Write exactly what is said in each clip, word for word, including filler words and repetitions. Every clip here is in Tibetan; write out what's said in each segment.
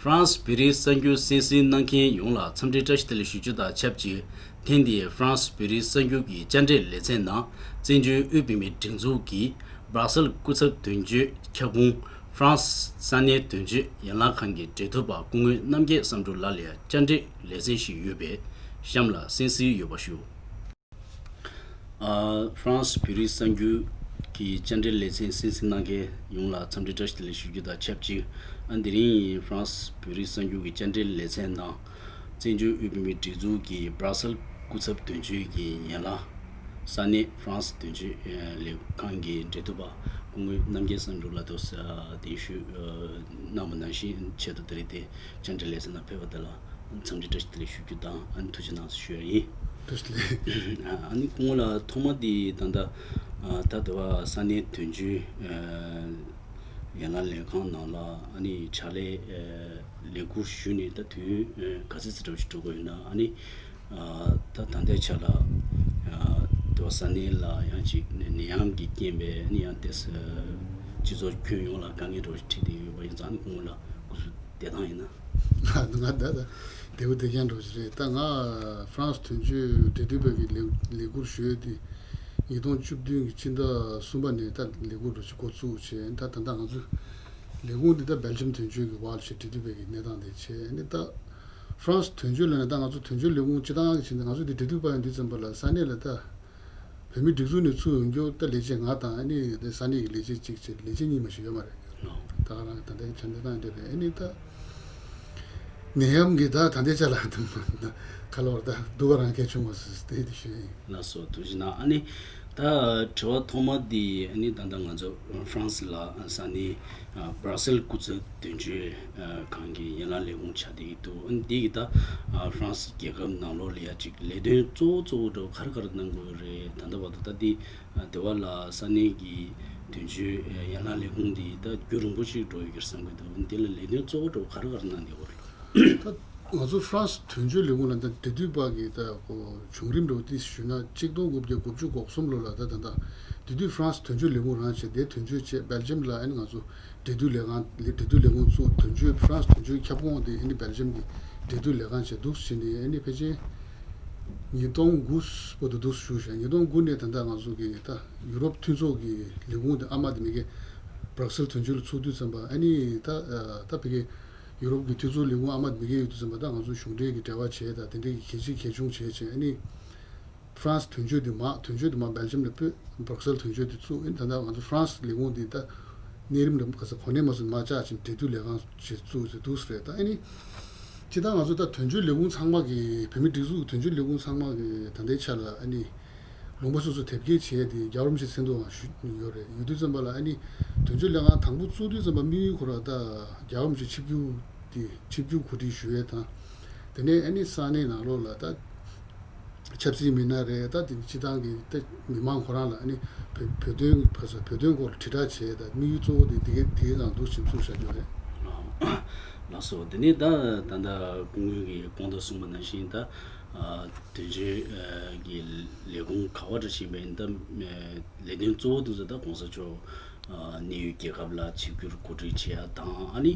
ཧྥ་རན་སི་བོད་རིགས་གསར་འགྱུར་གསན་གཟིགས་གནང་མཁན་ཡོངས་ལ་འཚམས་འདྲི་བཀྲ་ཤིས་བདེ་ལེགས་ཞུ་རྒྱུ་དང་ཆབས་ཅིག་ཐེངས་འདིའི་ཧྥ་རན་སི་བོད་རིགས་གསར་འགྱུར་གྱི་བཅར་འདྲི་ལེ་ཚན་ནང་བཙན་བྱོལ་དབུས་བོད་མིའི་སྒྲིག་འཛུགས་ཀྱི་སྦྲག་སེལ་སྐུ་ཚབ་དོན་གཅོད་ཁྱབ་ཁོངས་ཧྥ་རན་སི་ས་གནས་དོན་གཅོད་ཡན་ལག་ཁང་གི་འབྲེལ་མཐུད་པ་སྐུ་ངོ་རྣམ་རྒྱལ་བསམ་གྲུབ་ལགས་ལ་བཅར་འདྲི་ལེ་ཚན་ཞིག་ཡོད་པས་གཤམ་ལ་གསན་གཟིགས་ཡོད་པ་ཞུ། ཨ། ཧྥ་རན་སི་བོད་རིགས་གསར་འགྱུར་གྱི་བཅར་འདྲི་ལེ་ཚན་གསན་གཟིགས་གནང་མཁན་ཡོངས་ལ་འཚམས་འདྲི་བཀྲ་ཤིས་བདེ་ལེགས་ཞུ་རྒྱུ་དང་ཆབས་ཅིག་ཨ། དེ་རིང་ཧྥ་རན་སི་བོད་རིགས་གསར་འགྱུར་གྱི་བཅར་འདྲི་ལེ་ཚན་ནང་བཙན་བྱོལ་དབུས་བོད་མིའི་སྒྲིག་འཛུགས་ཀྱི་སྦྲག་སེལ་སྐུ་ཚབ་དོན་གཅོད་ཀྱི་ཡན་ལག་ས་གནས་ཧྥ་རན་སི་དོན་གཅོད་ལས་ཁང་གི་འབྲེལ་མཐུད་པ་སྐུ་ངོ་རྣམ་རྒྱལ་བསམ་གྲུབ་ལགས་དང་གདན་ཞུ་གནང་བ་ནང་བཞིན་ཆེད་དུ་དེ་རིང་དེ་བཅར་འདྲི་ལེ་ཚན་ནང་ཕེབས་པ་དེ་ལ། འཚམས་འདྲི་བཀྲ་ཤིས་བདེ་ལེགས་ཞུ་རྒྱུ་དང་ཨ་ནི་ཐུགས་རྗེ་གནང་ཞུ་ཡ་ཡིན། ཐུགས་རྗེ་ཆེ། ཨ་ནི་སྐུ་ངོ་ལགས་ཐོག་མ་དེ་ད་ལྟ་ད་ལྟ་བ་ས་གནས་དོན་གཅོད་ཡན་ལག་ལས་ཁང་ནང་ལ་ཨ་ནི་ཕྱག་ལས་ལས་ཁུར་ཞུས་ནས་ད་དུས་ག་ཚོད་ཙམ་འདྲ་བོ་ཞིག་འགྲོ་གི་ཡོད་ན། ཨ་ནི་ད་ད་ལྟའི་ཆ་ལ་ད་ལྟ་བ་ས་གནས་ལ་ཡང་ཅིག་ནད་ཡམས་ཀྱི་རྐྱེན་པས་ཨ་ནི་ཡང་ཏོག་ཙམ་སྤྱི་ཚོགས་ཁྱོན་ཡོངས་ལ་དཀའ་ངལ་འདྲ་བོ་ཞིག་འཕྲད་བསྡད་ཡོད་པ་ཡིན་ཙང་། ཨ་ནི་སྐུ་ངོ་ལགས་སྐུ་གཟུགས་བདེ་ཐང་ཡིན་ན། ང་ད་ད་བདེ་པོ་བདེ་རྐྱང་འདྲ་བོ་ཞིག་རེད། ད་ང་ཧྥ་རན་སི་དོན་གཅོད་འབྲེལ་མཐུད་པ་གི་ལས་ལས་ཁུར་ཞུ་ཡས་དེ་ཉིས་སྟོང་བཅུ་བདུན་གི་ཕྱི་ཟླ་གསུམ་པ་ནས་ད་ལས་ཁུར་འདྲ་བོ་ཞིག་འགོ་བཙུགས་བྱས། ད་ད་ལྟ་ང་ཚོ་ལས་ཁུངས་འདི་ད་སྦེལ་ཇམ་དོན་གཅོད་ཀྱི་འོག་ལ་བྱས། འབྲེལ་མཐུད་པ་གི་གནས་སྟངས་དེ་བྱས། ཨ་ནི་ད་ཧྥ་རན་སི་དོན་གཅོད་ལབ་ན་ད་ང་ཚོ་དོན་གཅོད་ལས་ཁུངས་སྤྱི་བཏང་གི་བྱས་ནས་ང་ཚོ་འདི་འབྲེལ་མཐུད་པ་ཡིན་དུས་ཙམ་པ་ལ་ས་གནས་ལ་ད། བོད་མིའི་སྒྲིག་འཛུགས་ནས་ཚུར་ཡོང་རྒྱུ་ད་ལས་བྱེད་ང་དང་ཨ་ནི་ས་གནས་ཀྱི་ལས་བྱེད་གཅིག་བྱས། ལས་བྱེད་གཉིས་མ་ཞིག་ཡོད་མ་རེད། ད་ག་རང་ད་ལྟའི་ཆ་འདི་སྟངས་འདི་རེད། ཨ་ནི་ད་ནད་ཡམས་ཀྱི་ད་ད་ལྟའི་ཆ་ལ་ཁ་ལོ་བར་ད་སྡུག་ག་རང་གལ་བྱུང་བ་ཟེར་དེ་དེ་ཞུ་ཡིན། ལགས་སོ། ཐུགས་རྗེ་གནང་། ཨ་ནི་ད་དྲི་བ་ཐོག་མ་འདི་ཨ་ནི་ད་ལྟ་ང་ཚོ་ཧྥ་རན་སི་ལ་ས་གནས་སྦར་སེལ་སྐུ་ཚབ་དོན་གཅོད་ཁང་གི་ཡན་ལག་ལས་ཁུངས་ཆགས་བསྡད་ཀྱི་འདུག་ཨ་ནི་འདི་གི་ད་ཧྥ་རན་སི་རྒྱལ་ཁབ་ནང་ལོགས་ལ་ཡ་ཅིག་ལས་དོན་གཙོ་བོ་གཙོ་བོ་འདྲ་བོ་ག་རེ་ག་རེ་གནང་དགོས་རེད། ད་ལྟ་བར་དུ་ད་འདི་དེ་བ་ལ་ས་གནས་ཀྱི་དོན་གཅོད་ཡན་ལག་ལས་ཁུངས་འདི་ད་རྒྱུན་རིང་པོ་ཞིག་འགྲོ་ཡོད་ཀྱི་བསམ་གྱི་འདུག་འདི་ལ་ལས་དོན་གཙོ་བོ་འདྲ་བོ་ག་རེ་ག་རེ་གནང་བསྡད་ཡོད་རེད། ད་ང་ཚོ་ཧྥ་རན་སི་དོན་གཅོད་ལས་ཁུངས་ལ་ད་འབྲེལ་མཐུད་པ་གི་ད་གོ་བྱུང་རིམ་འདྲ་བོ་དེ་ཞུས་ན། གཅིག་སྟོང་དགུ་བརྒྱ་དགུ་བཅུ་གོ་གསུམ་ལོ་ལ་ད་ད་ད་དེ་དུས་ཧྥ་རན་སི་དོན་གཅོད་ལས་ཁུངས་རང་བྱས། དེ་དོན་གཅོད་བྱས་སྦེལ་ཇམ་ལ་ཨ་ནི་ང་ཚོ་འབྲེལ་མཐུད་ལས་ཁང་ལས་འབྲེལ་མཐུད་ལས་ཁུངས་བཙུགས། དོན་གཅོད་ཧྥ་རན་སི་དོན་གཅོད་ཁྱབ་ཁོངས་དེ་ཨ་ནི་སྦེལ་ཇམ་གྱི་འབྲེལ་མཐུད་ལས་ཁང་བྱས་འདུག་བྱས་ནས་ཨ་ནི་ཕལ་ཆེར་ཉིས་སྟོང་དགུ་བར་དུ་འདུག་བཞུགས་ཤག་ཉིས་སྟོང་དགུ་ནས་ད་ལྟ་ང་ཚོ་གི་ད་ཡུ་རོབ་མཐུན་ཚོགས་ཀྱི་ལས་ཁུངས་དེ་ཨ་མ་དེ་མི་གེ་སྦྲག་སེལ་དོན་གཅོད་ལ་ཚུགས་དུས་ཙམ་པ། ཨ་ནི་ད་ད་ཕ་གི་ཡུ་རོབ་ཀྱི་མཐུན་ཚོགས་ལས་ཁུངས་ཨ་མ་དེ་མི་གེ་ཡོད་དུས་ཙམ་པ། ད་ང་ཚོ་གཞུང་འབྲེལ་གྱི་འབྲེལ་བ་བྱས། ད་དེ་འདྲའི་གི་གལ་ཆེ་གལ་ཆུང་བྱས་བྱས། ཨ་ནི་ཧྥ་རན་སི་དོན་གཅོད་དེ་མར་དོན་གཅོད་དེ་མར་སྦེལ་ཇམ་ལ་སྤོས། སྦྲག་སེལ་དོན་གཅོད་དེ་བཙུགས། ཨ་ནི་ད་ལྟ་ང་ཚོ་ཧྥ་རན་སི་ལས་ཁུངས་དེ་ད་གནས་རིམ་ལ་ག་ས་གོ་གནས་མ་སོན་མར་བཅག་ཅིང་འབྲེལ་མཐུད་ལས་ཁང་ཞིག་བཙུགས་ཟེར་འདུག་ཟེར་རེད། ད་ཨ་ནི་སྤྱིར་བཏང་ང་ཚོ་ད་དོན་གཅོད་ལས་ཁུངས་ཚང་མ་གི་བོད་མི་སྒྲིག་འཛུགས་ཀྱི་དོན་གཅོད་ལས་ཁུངས་ཚང་མ་གི་ད་ལྟའི་ཆ་ལ་ཨ་ནི་ལུང་པ་སོ་སོ་དེབ་སྐྱེལ་བྱས་ཏེ་རྒྱལ་བ་རིན་པོ་ཆེ་མཚན་ཐོག་ཞུས་ཡོད་རེད། ཡོད་དུས་ཙམ་པ་ལ་ཨ་ནི་དོན་གཅོད་ལས་ཁང་དང་པོ་བཙུགས་དུས་ཙམ་པ་དམིགས་ཡུལ་ཁོ་ར་ད་རྒྱལ་བ་རིན་པོ་ཆེ་ཆིབས་བསྒྱུར་དེ་ཆིབས་བསྒྱུར་གོ་སྒྲིག་ཞུ་ཡས་དང་། དེ་ནས་ཨ་ནི་ས་གནས་ནང་ལོགས་ལ་ད་ཆབ་སྲིད་མི་སྣ་རེད། ད་དེ་སྤྱི་བཏང་གི་ད་མི་མང་ཁོ་རང་ལ་ཨ་ནི་བོད་བོད་དོན་ག་ས་བོད་དོན་སྐོར་ལ་དྲིལ་བསྒྲགས་བྱས། ད་དམིགས་ཡུལ་གཙོ་བོ་དེ་དེ་གའི་དེའི་ནང་འདུག་ཕྱིན་ཚུགས་བཞག་རྒྱུ་རེད། ལགས་སོ། དེ་ནས་ད་ད་ལྟ་སྐུ་ངོ་གིས་གོང་དུ་གསུངས་པ་ནང་བཞིན་ད་དོན་གཅོད་ཀྱི་ལས་ཁུངས་ག་བ་འདྲ་ཞིག་ཡིན་པ་ཡིན་ད་ལས་དོན་གཙོ་བོ་དེ་ཚོ་ད་གོང་ས་མཆོག་གནས་ཡུལ་རྒྱལ་ཁབ་ལ་ཆིབས་བསྒྱུར་གོ་སྒྲིག་བྱེད་ཡ་དང་། ཨ་ནི་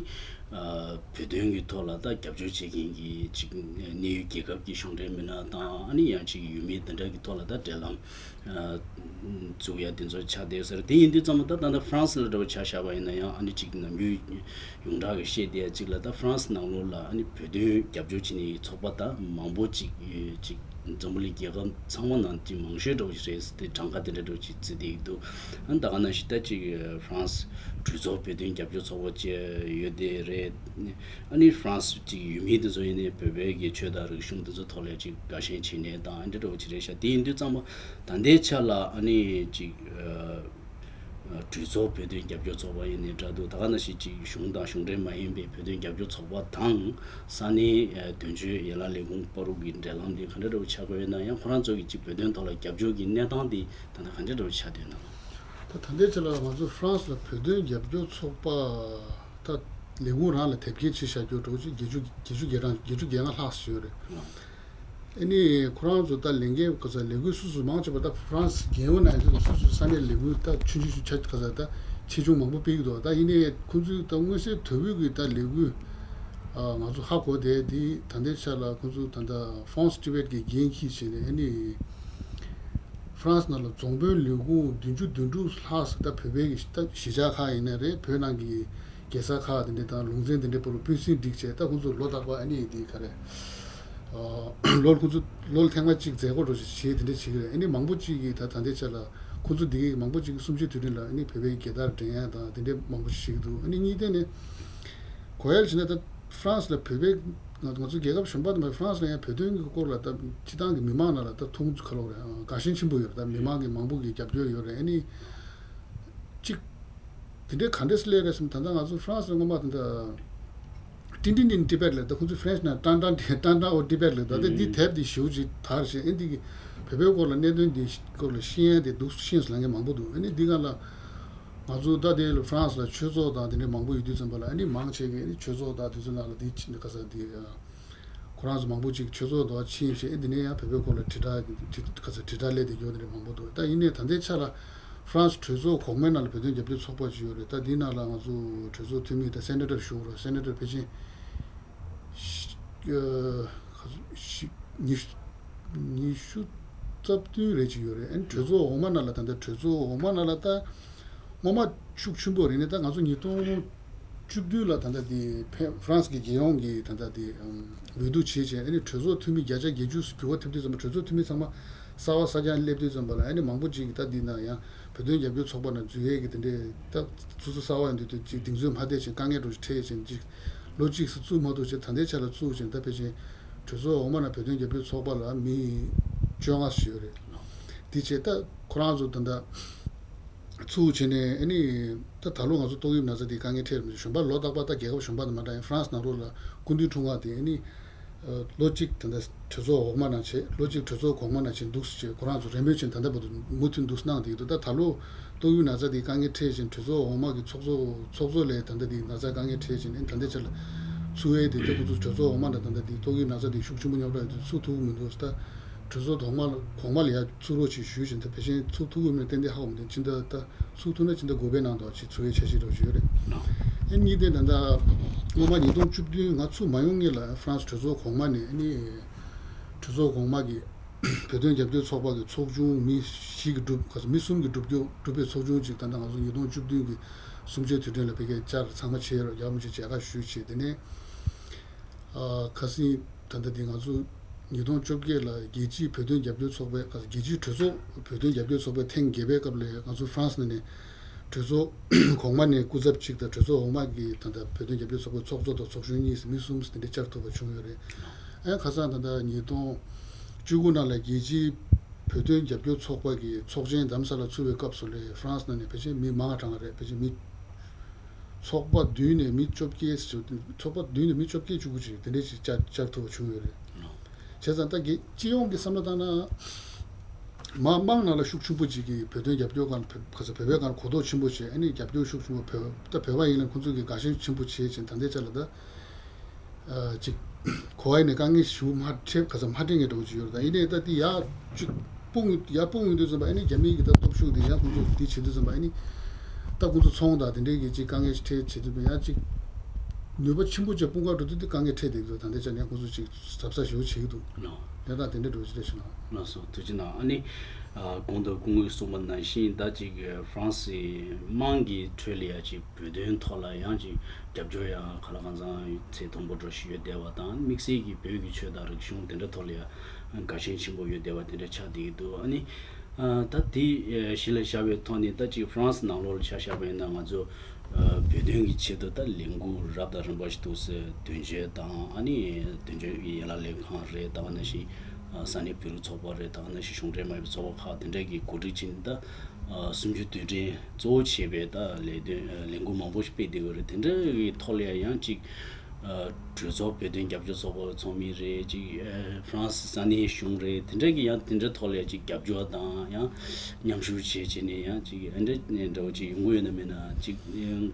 བོད་དོན་གྱི་ཐོག་ལ་ད་རྒྱབ་སྐྱོར་བྱེད་མཁན་གྱི་ཅིག་གནས་ཡུལ་རྒྱལ་ཁབ་ཀྱི་གཞུང་འབྲེལ་མི་སྣ་དང་། ཨ་ནི་ཡང་ཅིག་ཡུལ་མི་དེ་འདྲ་གི་ཐོག་ལ་ད་འབྲེལ་ལམ་བཙུགས་ཡ་དེ་ཚོ་ཆགས་བསྡད་ས་རེད། དེ་ཡིན་དུས་ཙམ་པ་ད་ད་ལྟ་ཧྥ་རན་སི་ལ་འདྲ་བོ་ཆ་བཞག་པ་ཡིན་ན་ཡང་། ཨ་ནི་ཅིག་ནམ་རྒྱུན་ཡོངས་གྲགས་ཀྱི་བཤད་བསྡད་ཡ་ཅིག་ལ་ད་ཧྥ་རན་སི་ནང་ལོགས་ལ་ཨ་ནི་བོད་དོན་རྒྱབ་སྐྱོར་བྱེད་མཁན་གྱི་ཚོགས་པ་ད་མང་པོ་ཅིག་ཅིག་འཛམ་བུ་གླིང་རྒྱལ་ཁབ་ཚང་མ་ནང་གི་མང་ཤོས་འདྲ་བོ་ཞིག་རེད་ཟེར་ཏེ་གྲངས་ཀ་དེ་འདྲ་འདྲ་བོ་ཅིག་བརྩི་བསྡད་ཀྱི་འདུག་ཨ་ནི་ད་ག་ནང་བཞིན་ད་ཅིག་ཧྥ་རན་སི་གྲོས་ཚོགས་བོད་དོན་རྒྱབ་སྐྱོར་ཚོགས་པ་བཅས་ཡོད་དེ་རེད། ཨ་ནི་ཧྥ་རན་སི་ཅིག་ཡུལ་མི་དེ་ཚོ་ཡིན་ནའི་བོད་པའི་གི་ཆོས་དང་རིག་གཞུང་དེ་ཚོ་ཐོག་ལ་ཅིག་དགའ་ཞེན་བྱེད་མཁན་དང་ཨ་འདྲ་འདྲ་བོ་ཅིག་རེད་ཤག་དེ་ཡིན་དུས་ཙམ་པ་ད་ལྟའི་ཆ་ལ་ཨ་ནི་ཅིག་གྲོས་ཚོགས་བོད་དོན་རྒྱབ་སྐྱོར་ཚོགས་པ་ཡིན་ནའི་འདྲ་འདུག་ད་ག་ནང་བཞིན་ཅིག་གཞུང་དང་གཞུང་འབྲེལ་མ་ཡིན་པའི་བོད་དོན་རྒྱབ་སྐྱོར་ཚོགས་པ་དང་ས་གནས་དོན་གཅོད་ཡན་ལག་ལས་ཁུངས་བར་དུ་གི་འབྲེལ་ལམ་དེ་ག་འདྲ་འདྲ་བོ་ཆགས་དགོས་ཡོད་ན། ཡང་ཁོ་རང་ཚོ་གི་ཅིག་བོད་དོན་ཐོག་ལ་རྒྱབ་སྐྱོར་གྱི་གནས་སྟངས་དེ་ད་ལྟ་ག་འདྲ་འདྲ་བོ་ཆགས་བསྡད་ན། ད་ད་ལྟའི་ཆ་ལ་ང་ཚོ་ཧྥ་རན་སི་ལ་བོད་དོན་རྒྱབ་སྐྱོར་ཚོགས་པ་ད་ལས་ཁུངས་རང་ལ་དེབ་སྐྱེལ་བྱས་བཞག་རྒྱུ་འདྲ་བོ་ཅིག་བརྒྱད་ཅུ་བརྒྱད་ཅུ་གྱ་གྲངས་བརྒྱད་ཅུ་གྱ་ལྔ་ལྷག་ཙམ་ཡོད་རེད། ཨ་ནི་ཁོ་རང་ཚོ་ད་ལས་འགན་ག་ས་ལས་འགུལ་སོ་སོ་མང་ཆེ་བ་ད་ཧྥ་རན་སི་རྒྱལ་ཡོངས་ནང་ཡོད་དུས་སོ་སོའི་ས་གནས་ལས་འགུལ་ད་ཆུང་ཆུང་ཞིག་ཆ་ག་ས་ད་ཆེ་ཆུང་མང་པོ་སྤེལ་གྱི་འདུག་ད་ཡིན་ནའི་ཁོང་ཚོའི་ད་མངོན་གསལ་དོད་པོའི་གི་ད་ལས་འགུལ་ ཨ། ང་ཚོ་ཧ་གོ་བསྡད་དེ། ད་ལྟའི་ཆ་ལ་ཁོང་ཚོ་ད་ལྟ་France Tibet གི་འགན་འཁྱེར་བྱས་ནས། ཨ་ནི་France ནང་ལ་རྫོང་དཔོན་ལས་ཁུངས་བདུན་ཅུ་དོན་དྲུག་ལྷག་ཙམ། ད་བོད་པའི་གི་ད་གཞིས་ཆགས་ཁག་ཡིན་ན་རེད། བོད་ནང་གི་རྒྱལ་ས་ཁག་དེ་འདྲ་དང་ལུང་ཚན་དེ་འདྲའི་བར་ལ་སྤུན་སྲིང་བསྒྲིགས་བྱས། ད་ཁོང་ཚོ་ལོ་རྟག་པར། ཨ་ནི་དེ་ག་རེ། ཨ། ལོ་ལ་ཁོང་ཚོ་ལོ་ལ་ཐེངས་མ་གཅིག་མཛད་སྒོ་འདྲ་ཞིག་བྱས། དེ་འདྲ་བྱེད་ཀྱི་རེད། ཨ་ནི་མང་པོ་གཅིག་གིས། ད་ད་ལྟའི་ཆ་ལ་ཁོང་ཚོ་འདི་གའི་མང་པོ་གཅིག་གིས་གསུམ་བཅུའི་དུས་དྲན་ལ། ཨ་ནི་བོད་པའི་རྒྱལ་དར་སྒྲེང་ཡ་དང་དེ་འདྲའི་མང་པོ་ཞིག་བྱེད་ཀྱི་འདུག། ཨ་ནི་གཉིས་ཐད་ནས་གོ་ཡ་ལ་བྱས་ན། ད་France ལ་བོད་པའི། ང་ང་ཚོ་རྒྱལ་ཁབ་གཞན་པ་དང་། France ལ་ཡང་བོད་དོན་གྱི་སྐོར་ལ་ད་སྤྱི་བཏང་གི་མི་མང་ནང་ལ་ད་མཐོང་ཚུལ་ག་ལབ་དགོས་རེད། ཨ། དགའ་ཞེན་ཆེན་པོ་ཡོད་རེད། ད་མི་མང་གི་མང་པོ་གིས་རྒྱབ་སྐྱོར་ཡོད་རེད། ཨ་ནི་གཅིག་དེ་འདྲའི་ག་འདྲས་སླེབས་རེད་ཟེར་ན། ད་ལྟ་ང་ཚོ་France ལ་སྔོན་མ་ད་ལྟ་Tintin in Tibet ལབ། ད་ཁོང་ཚོ་French ནང་ཏན་ཏན་ཏན་ཏན་ཨོ་Tibet ལབ། ད་ལྟ་འདི་དེབ་འདི་ཞེ་པོ་ཅིག་དར་བྱས། ཨ་ནི་འདི་གི་བོད་པའི་སྐོར་ལ། གནད་དོན་འདི་སྐོར་ལ་ཤེས་ཡ་དེ་འདུག། ཤེས་སུ་ལབ་མཁན་མང་པོ་འདུག། ཨ་ནི་འདི་ག་ལ་ང་ཚོ་ད་དེ་ལ་France ལ་ཆོས་ཚོགས་དང་དེ་འདྲའི་མང་པོ་ཡོད་དུས་ཙམ་པ་ལ། ཨ་ནི་མང་ཆེ་གིས། ཨ་ནི་ཆོས་ཚོགས་དང་དེ་ཚོའི་ནང་ལ་དེ་ཕྱིན། ག་ས་དེ། ཨ། ཁོ་རང་ཚོ་མང་པོ་ཅིག་ཆོས་ཚོགས་དེ་ཕྱིན་བྱས། ཨ། དེ་ནས་ཡང་བོད་པའི་སྐོར་ལ་དྲིལ་བསྒྲགས། དྲིལ། ག་ས། དྲིལ་བསྒྲགས་སླེབས་བསྡད་ཡོད། དེ་འདྲ་མང་པོ་འདུག། ད་ཡིན་ནའི་ད་ལྟའི་ཆ་ལ་France གྲོས་ཚོགས་གོང་མའི་ནང་ལ་བོད་དོན་རྒྱབ་སྐྱོར་ཚོགས་པ་ཅིག་ཡོད་རེད། ད་འདིའི་ནང་ལ་ང་ཚོ་གྲོས་ཚོགས་འཐུས་མི་ད་སེ་ནེ་ཊར་ཞུ་དགོས་རེད། སེ་ནེ་ཊར་ཕལ་ཆེར་ཨ། ག་ཚོད། ཉི་ཤུ། ཉི་ཤུ་རྩ་བདུན་རེ་ཅིག་ཡོད་རེད། ཨ་ནི་གྲོས་ཚོགས་འོག་མ་ནང་ལ། ད་ལྟ་གྲོས་ཚོགས་འོག་མ་ནང་ལ་ད་སྔོན་མ་ཤུགས་ཆེན་པོ་རེད། ཨ་ནི་ད་ང་ཚོ་ཉིས་སྟོང་བཅུ་བདུན་ལ་ད་ལྟ་དེ་ཕེ། France གི་རྒྱལ་ཡོངས་ཀྱིས་ད་ལྟ་དེ་འོས་བསྡུ་བྱས་བྱས། ཨ་ནི་གྲོས་ཚོགས་འཐུས་མི་བརྒྱ་ཆ་བརྒྱད་ཅུ་འགྱུར་བ་ཐེབས་དུས་ཙམ་པ། གྲོས་ཚོགས་འཐུས་མི་ཚང་མ་གསར་པ་གསར་རྐྱང་སླེབས་དུས་ཙམ་པ་ལ། ཨ་ནི་མང་པོ་ཅིག་གིས་ད་འདི་ན་ཡང་བོད་དོན་རྒྱབ་སྐྱོར་ཚོགས་པ་ནང་འཛུལ་ཡས་ཀྱི་དེ་འདྲའི། ད་སོ་སོ་གསར་པ་ཡིན་དུས་དེ་ཅིག་གདེང་ཚོད་མ་བདེ་བྱས། དཀའ་ངལ་འདྲ་ཞིག་འཕྲད་བྱས། ཅིག་ལོ་གཅིག་ཙམ་བཙུགས་མ་ཐུབ་བྱས། ད་ལྟའི་ཆ་ལ་བཙུགས་བྱས། ད་ཕལ་ཆེར་གྲོས་ཚོགས་འོག་མ་ནང་བོད་དོན་རྒྱབ་སྐྱོར་ཚོགས་པ་ལ་མི་བཅོ་ལྔ་ཞིག་ཡོད་རེད། དེ་བྱས་ད་ཁོ་རང་ཚོ་ད་ལྟ་ཚུར་བྱས་ནས། ཨ་ནི་ད་ད་ལོ་ང་ཚོ་ཏོག་དབྱིབས་ན་ཚ་འདི་དཀའ་ངལ་འཕྲད་རེད་མ་གཏོགས། གཞན་པ་ལོ་རྟག་པར་ད་རྒྱལ་ཁབ་གཞན་པ་དང་མ་འདྲ་བར་France ནང་ལོགས་ལ་སྐུ་མདུན་འཁྲུངས་སྐར་དེ། ཨ་ནི་ལོ་གཅིག་ད་ལྟ་གྲོས་ཚོགས་འོག་མ་ནང་བྱས། ལོ་གཅིག་གྲོས་ཚོགས་གོང་མ་ནང་བྱས་འདུག་ཟེར་བྱས། ཁོ་རང་ཚོ་རེ་སྨོན་བྱས། ད་ལྟ་བར་དུ་མུ་མཐུད་འདུག་གནང་བསྡད་ཀྱི་འདུག། ད་ད་ལོ་ཏོག་དབྱིབས་ན་ཚ་འདི་དཀའ་ངལ་འཕྲད་བྱས། གྲོས་ཚོགས་འོག་མ་གི་ཚོགས་གཙོ། ཚོགས་གཙོ་ལ་ད་ལྟ་འདི་ན་ཚ་དཀའ་ངལ་འཕྲད་བྱས་ནས། ད་ལྟའི་ཆ་ལ་ཚུར་ཡས་དེ། ད་ཁོ་ཚོ་གྲོས་ཚོགས་འོག་མ་ནང་ད་ལྟ་འདི་ཏོག་དབྱིབས་ན་ཚ་འདི་ཤུགས་ཆེན་པོ་རྙོག་དྲ་ཡོད་དུས་ཚུར་ཐུག་གི་མི་འདུག། ད་གྲོས་ཚོགས་ཐོག་མ་ལ། གོང་མ་ལ་ཡར་ཚུར་རོགས་བྱེད་ཞུས་བྱས། ད་ཕལ་ཆེར་ཚུར་ཐུག་གི་མིན་ཏན་ཏན་ཧ་གོ་མི་འདུག། ཕྱི་ཟླ། ད་ཚུར་ཐུག་ན་ཕྱི་ཟླ་དགུ་པའི་ནང་དུ་ཅིག་ཚུར་ཡས་འཆར་གཞི་འདྲ་ཞིག་ཡོད་རེད། ཨེ་གཉིས་དེ་ད་ལྟ་སྔོན་མ་ཉིས་སྟོང་བཅུ་བདུན་ང་ཚུར་མ་ཡོང་སྔོན་ལ་France གྲོས་ཚོགས་གོང་མ་ནས། ཨ་ནི་གྲོས་ཚོགས་གོང་མ་གི་བོད་དོན་རྒྱབ་སྐྱོར་ཚོགས་པ་གི་ཚོགས་ཆུང་མི་བཞི་གིས་གྲུབ། ག་ཚོད། མི་གསུམ་གྱིས་གྲུབ་རྒྱུ། གྲུབ་པའི་ཚོགས་ཆུང་ཅིག་ད་ལྟ་ང་ཚོ་ཉིས་སྟོང་བཅུ་བདུན་གྱི་གསུམ་བཅུའི་དུས་དྲན་ལ་ཕ་གིར་བཅར། ཚང་མ་བྱས་རོགས། རྒྱ་མི་ཅིག་མཇལ་ཁ་ཞུས་བྱས། དེ་ནས། ཨ། ཁ་སང་ད་ལྟ་འདི་ང་ཚོ་ཉིས་སྟོང་བཅོ་བརྒྱད་ལ་རྒྱལ་སྤྱིའི་བོད་དོན་རྒྱབ་སྐྱོར་ཚོགས་པའི། ཁ་སང་རྒྱལ་སྤྱིའི་གྲོས་ཚོགས་བོད་དོན་རྒྱབ་སྐྱོར་ཚོགས་པའི་ཐེངས་བརྒྱད་པའི་སྐབས་ལ་ང་ཚོ་France ནང་ནས་གྲོས་ཚོགས་གོང་མ་ནས་སྐུ་ཚབ་གཅིག་དང་། གྲོས་ཚོགས་འོག་མ་གི་ད་ལྟ་བོད་དོན་རྒྱབ་སྐྱོར་ཚོགས་པའི་ཚོགས་གཙོ་དང་ཚོགས་གཞོན་གཉིས་ཟེར་མི་གསུམ་ཟེར་དེ་འདྲ་བཅར་ཐུབ་པ་བྱུང་ཡོད་རེད། ཨ། ཁ་སང་ད་ལྟ་ཉིས་སྟོང་བཅུ་དགུ་ནང་ལ་རྒྱལ་སྤྱིའི་བོད་དོན་རྒྱབ་སྐྱོར་ཚོགས་པ་གི་ཚོགས་ཆེན་རྡ་རམ་ས་ལ་ཚུགས་པའི་སྐབས་སུ་ལ་France ནང་ནས་ཕལ་ཆེར་མི་མང་གྲངས་རེད། ཕལ་ཆེར་མི། ཚོགས་པ་བདུན་ནས་མི་བཅོ་བརྒྱད་ཅིག། ཚོགས་པ་བདུན་ནས་མི་བཅོ་བརྒྱད་བཅུ་དགུ་ཅིག་དེ་འདྲ་ཞིག་བཅར་བཅར་ཐུབ་པ་བྱུང་ཡོད་རེད། བྱས་ཙང་ད་རྒྱལ་སྤྱི་ཡོངས་ཀྱི་བསམ་བློ་བཏང་ན། མ་མང་ནང་ལ་ཤུགས་ཆེན་པོ་ཅིག་གིས་བོད་དོན་རྒྱབ་སྐྱོར་སྒང་ལ། བོད། ཁ་སང་བོད་པའི་སྒང་ལ་གོ་རྟོགས་ཆེན་པོ་བྱས། ཨ་ནི་རྒྱབ་སྐྱོར་ཤུགས་ཆེན་པོ། བོད། ད་བོད་པ་ཡིན་ན་ཁོང་ཚོ་གིས་དགའ་ཞེན་ཆེན་པོ་བྱས་བྱས། ད་ལྟའི་ཆ་ལ་ད། ཨ། ཅིག་གོ་བ་ཡིན་ནའི་དཀའ་ངལ་ཞེ་པོ་མ་འཕྲད། ག་ཚོད་མ་འཕྲད་མཁན་འདྲ་པོ་ཅིག་ཡོད་རེད། ད་ཡིན་ནའི་ད་དེ་ཡར་ཅིག་སྤུངས། ཡར་སྤུངས་ཡོང་དུས་ཙམ་པ། ཨ་ནི་རྒྱ་མིའི་གི་ད་སྟོབས་ཤུགས་དེ་ཡང་ཁོང་ཚོ་དེ་བྱེད་དུས་ཙམ་པ། ཨ་ནི་ད་ཁོང་ཚོ་ཚོང་དང་དེ་འདྲའི་གི་ཅིག་དཀའ་ངལ་ཞིག་འཕྲད་བྱེད་དུས། ཡང་ཅིག་ནུས་པ་ཆེན་པོ་ཅིག་སྤུངས་ག་འགྲོ་དུས་དེ་དཀའ་ངལ་འཕྲད་བསྡད་ཀྱི་འདུག། ད་ལྟའི་ཆ་ནས་ཁོང་ཚོ་ཅིག་གཟབ་གཟབ་ཞེ་པོ་བྱེད་ཀྱི་འདུག། ལགས། ལས་ད་དེ་འདྲ་འགྲོ་ཅི་རེད་ཤག། ལགས་སོ། ཐུགས་རྗེ་གནང་། ཨ་ནི། ཨ། གོང་དུ་སྐུ་ངོས་གསུངས་པ་ནང་བཞིན། ད་ཅིག་France མང་གི་ཁྲོད་ལ་ཡ་ཅིག་བོད་དོན་ཐོག་ལ་ཡང་ཅིག་རྒྱབ་སྐྱོར་ཡང་གང་ལ་གང་འཚམ་ཚད་མཐོན་པོ་འདྲ་ཞིག་ཡོད་བསྡད་པ་དང་། དམིགས་བསལ་གྱི་བོད་ཀྱི་ཆོས་དང་རིག་གཞུང་དེ་འདྲ་ཐོག་ལ་ཡང་དགའ་ཞེན་ཆེན་པོ་ཡོད་བསྡད་པ་དེ་འདྲ་ཆགས་བསྡད་ཀྱི་འདུག། ཨ་ནི། ཨ། ད་དེ་གཞི་ལ་བཞག་པའི་ཐོག་ནས། ད་ཅིག་France ནང་ལོགས་ལ་ཆ་བཞག་པ་ཡིན་ན། ང་ཚོ་ཨ། བོད་དོན་གྱི་ཆེད་དུ་ད་ལས་འགུལ་རབ་དང་རིམ་པ་ཞིག་འདུག་ཟེར། དོན་གཅོད་དང་། ཨ་ནི་དོན་གཅོད་ཡན་ལག་ལས་ཁང་རེད། ད་ག་ནང་བཞིན་ཨ། ས་གནས་བོད་རིགས་ཚོགས་པ་རེད། ད་ག་ནང་བཞིན་གཞུང་འབྲེལ་མ་ཡིན་པའི་ཚོགས་པ་ཁག་དེ་འདྲ་གིས་གོ་སྒྲིག་བྱས་ནས། ད་ཨ། གསུམ་བཅུའི་དུས་དྲན་གཙོ་བོ་བྱས་པའི་ད་ལས་དོན། ཨ། ལས་འགུལ་མང་པོ་ཞིག་སྤེལ་བསྡད་ཡོད་རེད། དེ་འདྲ་གི་ཐོག་ལ་ཡང་ཅིག་ཨ། གྲོས་ཚོགས། བོད་དོན་རྒྱབ་སྐྱོར་ཚོགས་པ་ཚོགས་མི་རེད། ཅིག་ཨ། France ས་གནས་གཞུང་རེད། དེ་འདྲ་གིས་ཡང་དེ་འདྲའི་ཐོག་ལ་ཡང་ཅིག་རྒྱབ་སྐྱོར་དང་ཡང་མཉམ་ཞུགས་བྱས་བྱས་ནས། ཡང་ཅིག་ཨ་འདྲ་འདྲ་བོ་ཅིག་ཡོང་གི་ཡོད་ན་མེད་ན། ཅིག་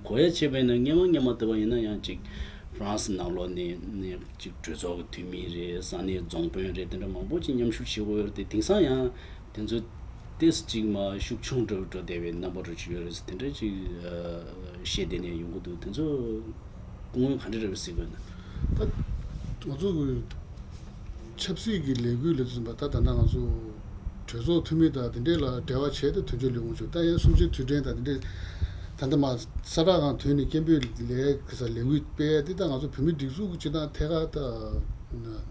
གོ་ཡ་བྱས་པ་ཡིན་ན། སྔོན་མ་སྔོན་མ་བལྟས་པ་ཡིན་ན་ཡང་ཅིག་France ནང་ལོགས་ནས་ནས་ཅིག་གྲོས་ཚོགས་ཀྱི་འཐུས་མི་རེད། ས་གནས་རྫོང་དཔོན་རེད། དེ་འདྲ་མང་པོ་ཅིག་མཉམ་ཞུགས་བྱེད་དགོས་ཡོད་རེད་དེ། དེང་སང་ཡང་དེ་ཚོ་ཏོག་ཙམ་ཅིག་མར་ཤུགས་ཆུང་འགྲོ་འགྲོ་བསྡད་པའི་རྣམ་པ་འདྲ་ཅིག་ཡོད་རེད་ཟེར། དེ་འདྲ་ཅིག་ཨ། བཤད་བསྡད་མཁན་ཡོང་གི་འདུག། དེ་ཚོ་སྐུ་ངོས་ག་འདྲ་འདྲ་བོ་གཟིགས་ཀྱི་ཡོད་ན། ད་ང་ཚོ་གི་ཆབ་སྲིད་ཀྱི་ལས་འགུལ་ལ་ཚུད་པ་ད་ད་ལྟ་ང་ཚོ་གྲོས་ཚོགས་འཐུས་མི་དང་དེ་འདྲས་ལ་འབྲེལ་བ་བྱས་ཏེ་དོན་གཅོད་ལས་ཁུངས་བྱུང་། ད་ཡང་གསུམ་བཅུའི་དུས་དྲན་དང་དེ་འདྲས་ད་ལྟ་མ་ས་བཀྲ་ཁང་ཐོན་ནས་སྐད་འབོད་ལས་ཀྱི་ས་ལས་འགུལ་སྤེལ་ཏེ་ད་ང་ཚོ་བོད་མི་སྒྲིག་འཛུགས་ཀྱི་སྤྱི་བཏང་ཐད་ཀར་ད་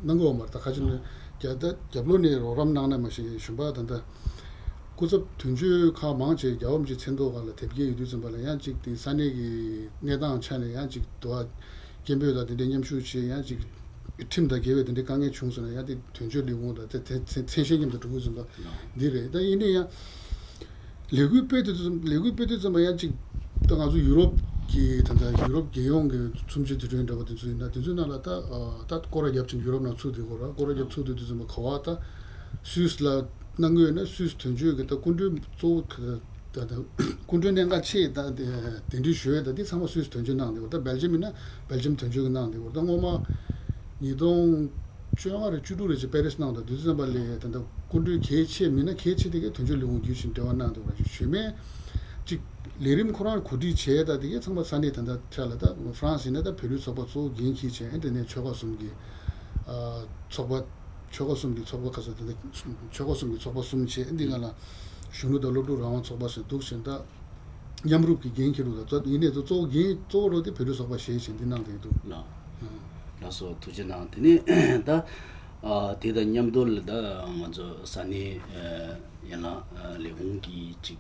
གནང་གི་ཡོད་མ་རེད། ད་ཁ་ཅིག་ནས་རྒྱ་ད་རྒྱབ་ལོགས་ནས་རོགས་རམ་གནང་ན་མ་ཤེས་གཞོན་པ་ད་ལྟ། སྐུ་ཚབ་དོན་གཅོད་ཁག་མང་ཆེ་རྒྱལ་བ་རིན་པོ་ཆེ་མཚན་ཐོག་ཁག་ལ་དེབ་སྐྱེལ་ཡོད་དུས་ཙམ་པ་ལ་ཡང་ཅིག་དེ་ས་གནས་ཀྱི་གནས་སྟངས་ཆ་ནས་ཡང་ཅིག་དུ་བ་སྐད་འབོད་དང་དེ་འདྲའི་མཉམ་ཞུགས་བྱས་ཡང་ཅིག་ཁྲིམས་དང་འགལ་བའི་དེ་འདྲའི་དཀའ་ངལ་བྱུང་སོང་ན་ཡང་དེ་དོན་གཅོད་ལས་ཁུངས་དང་དེ་དེ་མཚན་མཚན་ཤས་མཉམ་དུ་འགྲོ་དགོས་ཙམ་པ་འདི་རེད། ད་ཡིན་ནའི་ཡང་ལས་འགུལ་སྤེལ་དུས་ཙམ་ལས་འགུལ་སྤེལ་དུས་ཙམ་པ་ཡང་ཅིག་ད་ང་ཚོ་ཡུ་རོབ་ཀྱི་ད་ལྟ་ཡུ་རོབ་རྒྱལ་ཡོངས་ཀྱི་ཚོམས་ཆེན་དུས་དྲན་འདྲ་པོ་དེ་ཚོ་ཡིན་ན་དེ་ཚོའི་ནང་ལ་ད་ད་སྐོར་ར་བརྒྱབ་ཅིང་ཡུ་རོབ་ནང་ཚུད་དེ་སྐོར་ར་སྐོར་ར་བརྒྱབ་ཚུད་དུས་དུས་ཙམ་པ་ག་བ་ད། སུད་སི་ལ་གནང་དགོས་ན་སུད་སི་དོན་གཅོད་ཀྱི་ད་སྐུ་མགྲོན་གཙོ་བོ་གི་ད་ད་སྐུ་མགྲོན་གནད་འགག་ཆེ་ད་དེ་གདན་འདྲེན་ཞུ་ཡས་ད་དེ་ཚང་མ་སུད་སི་དོན་གཅོད་གནང་བསྡད་པ། ད་སྦེལ་ཇམ་ཡིན་ན་སྦེལ་ཇམ་དོན་གཅོད་ཀྱིས་གནང་བསྡད་པ། ད་སྔོན་མ་ཉིས་སྟོང་བཅོ་ལྔ་རེད་བཅུ་དྲུག་རེད་ཅེས་པེ་རིས་གནང་ད་དུས་ཙམ་པ་ལས་ད་ད་སྐུ་མགྲོན་གལ་ཆེ་མིན་ན་གལ་ཆེ་དེ་གའི་དོན་གཅོད་ལས་ཁུངས་བརྒྱུད་བཞིན་འབྲེལ་བ་གནང་འདུག་པ། ཞུས་མེད་ཅིག་ལས་རིམ་ཁོ་རང་གོ་སྒྲིག་བྱས་ད་དེ་གའི་ཚང་མ་ས་གནས་ད་ད་ཆ་ལ་ད་ཧྥ་རན་སི་ཡིན་ན་ད་བོད་རིགས་ཚོགས་པ་གཙོ་བོ་འགན་འཁྱེར་བྱས་ཨེ་དེ་ནས་ཆོལ་ཁ་གསུམ་གྱི་ཚོགས་པ། ཆོལ་ཁ་གསུམ་གྱི་ཚོགས་པ་ཁ་ས་དེ་འདྲ་ཆོལ་ཁ་གསུམ་གྱི་ཚོགས་པ་གསུམ་བྱས་འདི་ང་ལ་གཞོན་ནུ་དང་སློབ་ཕྲུག་རང་དབང་ཚོགས་པ་ཟེར་འདུག་བྱས་ད་མཉམ་རུབ་ཀྱི་འགན་འཁྱེར་འདུག་ད་ཡིན་ནའི་གཙོ་བོ་འགན་གཙོ་བོ་རོགས་དེ་བོད་རིགས་ཚོགས་པ་བྱས་བྱས་འདི་གནང་དེ་འདུག་ལགས། ལགས་སོ་ཐུགས་རྗེ་གནང་། དེ་ནས་ད་དེ་དང་མཉམ་དུ་ལ་ད་ང་ཚོ་ས་གནས་ཡན་ལག་ལས་ཁུངས་ཀྱི་ཅིག་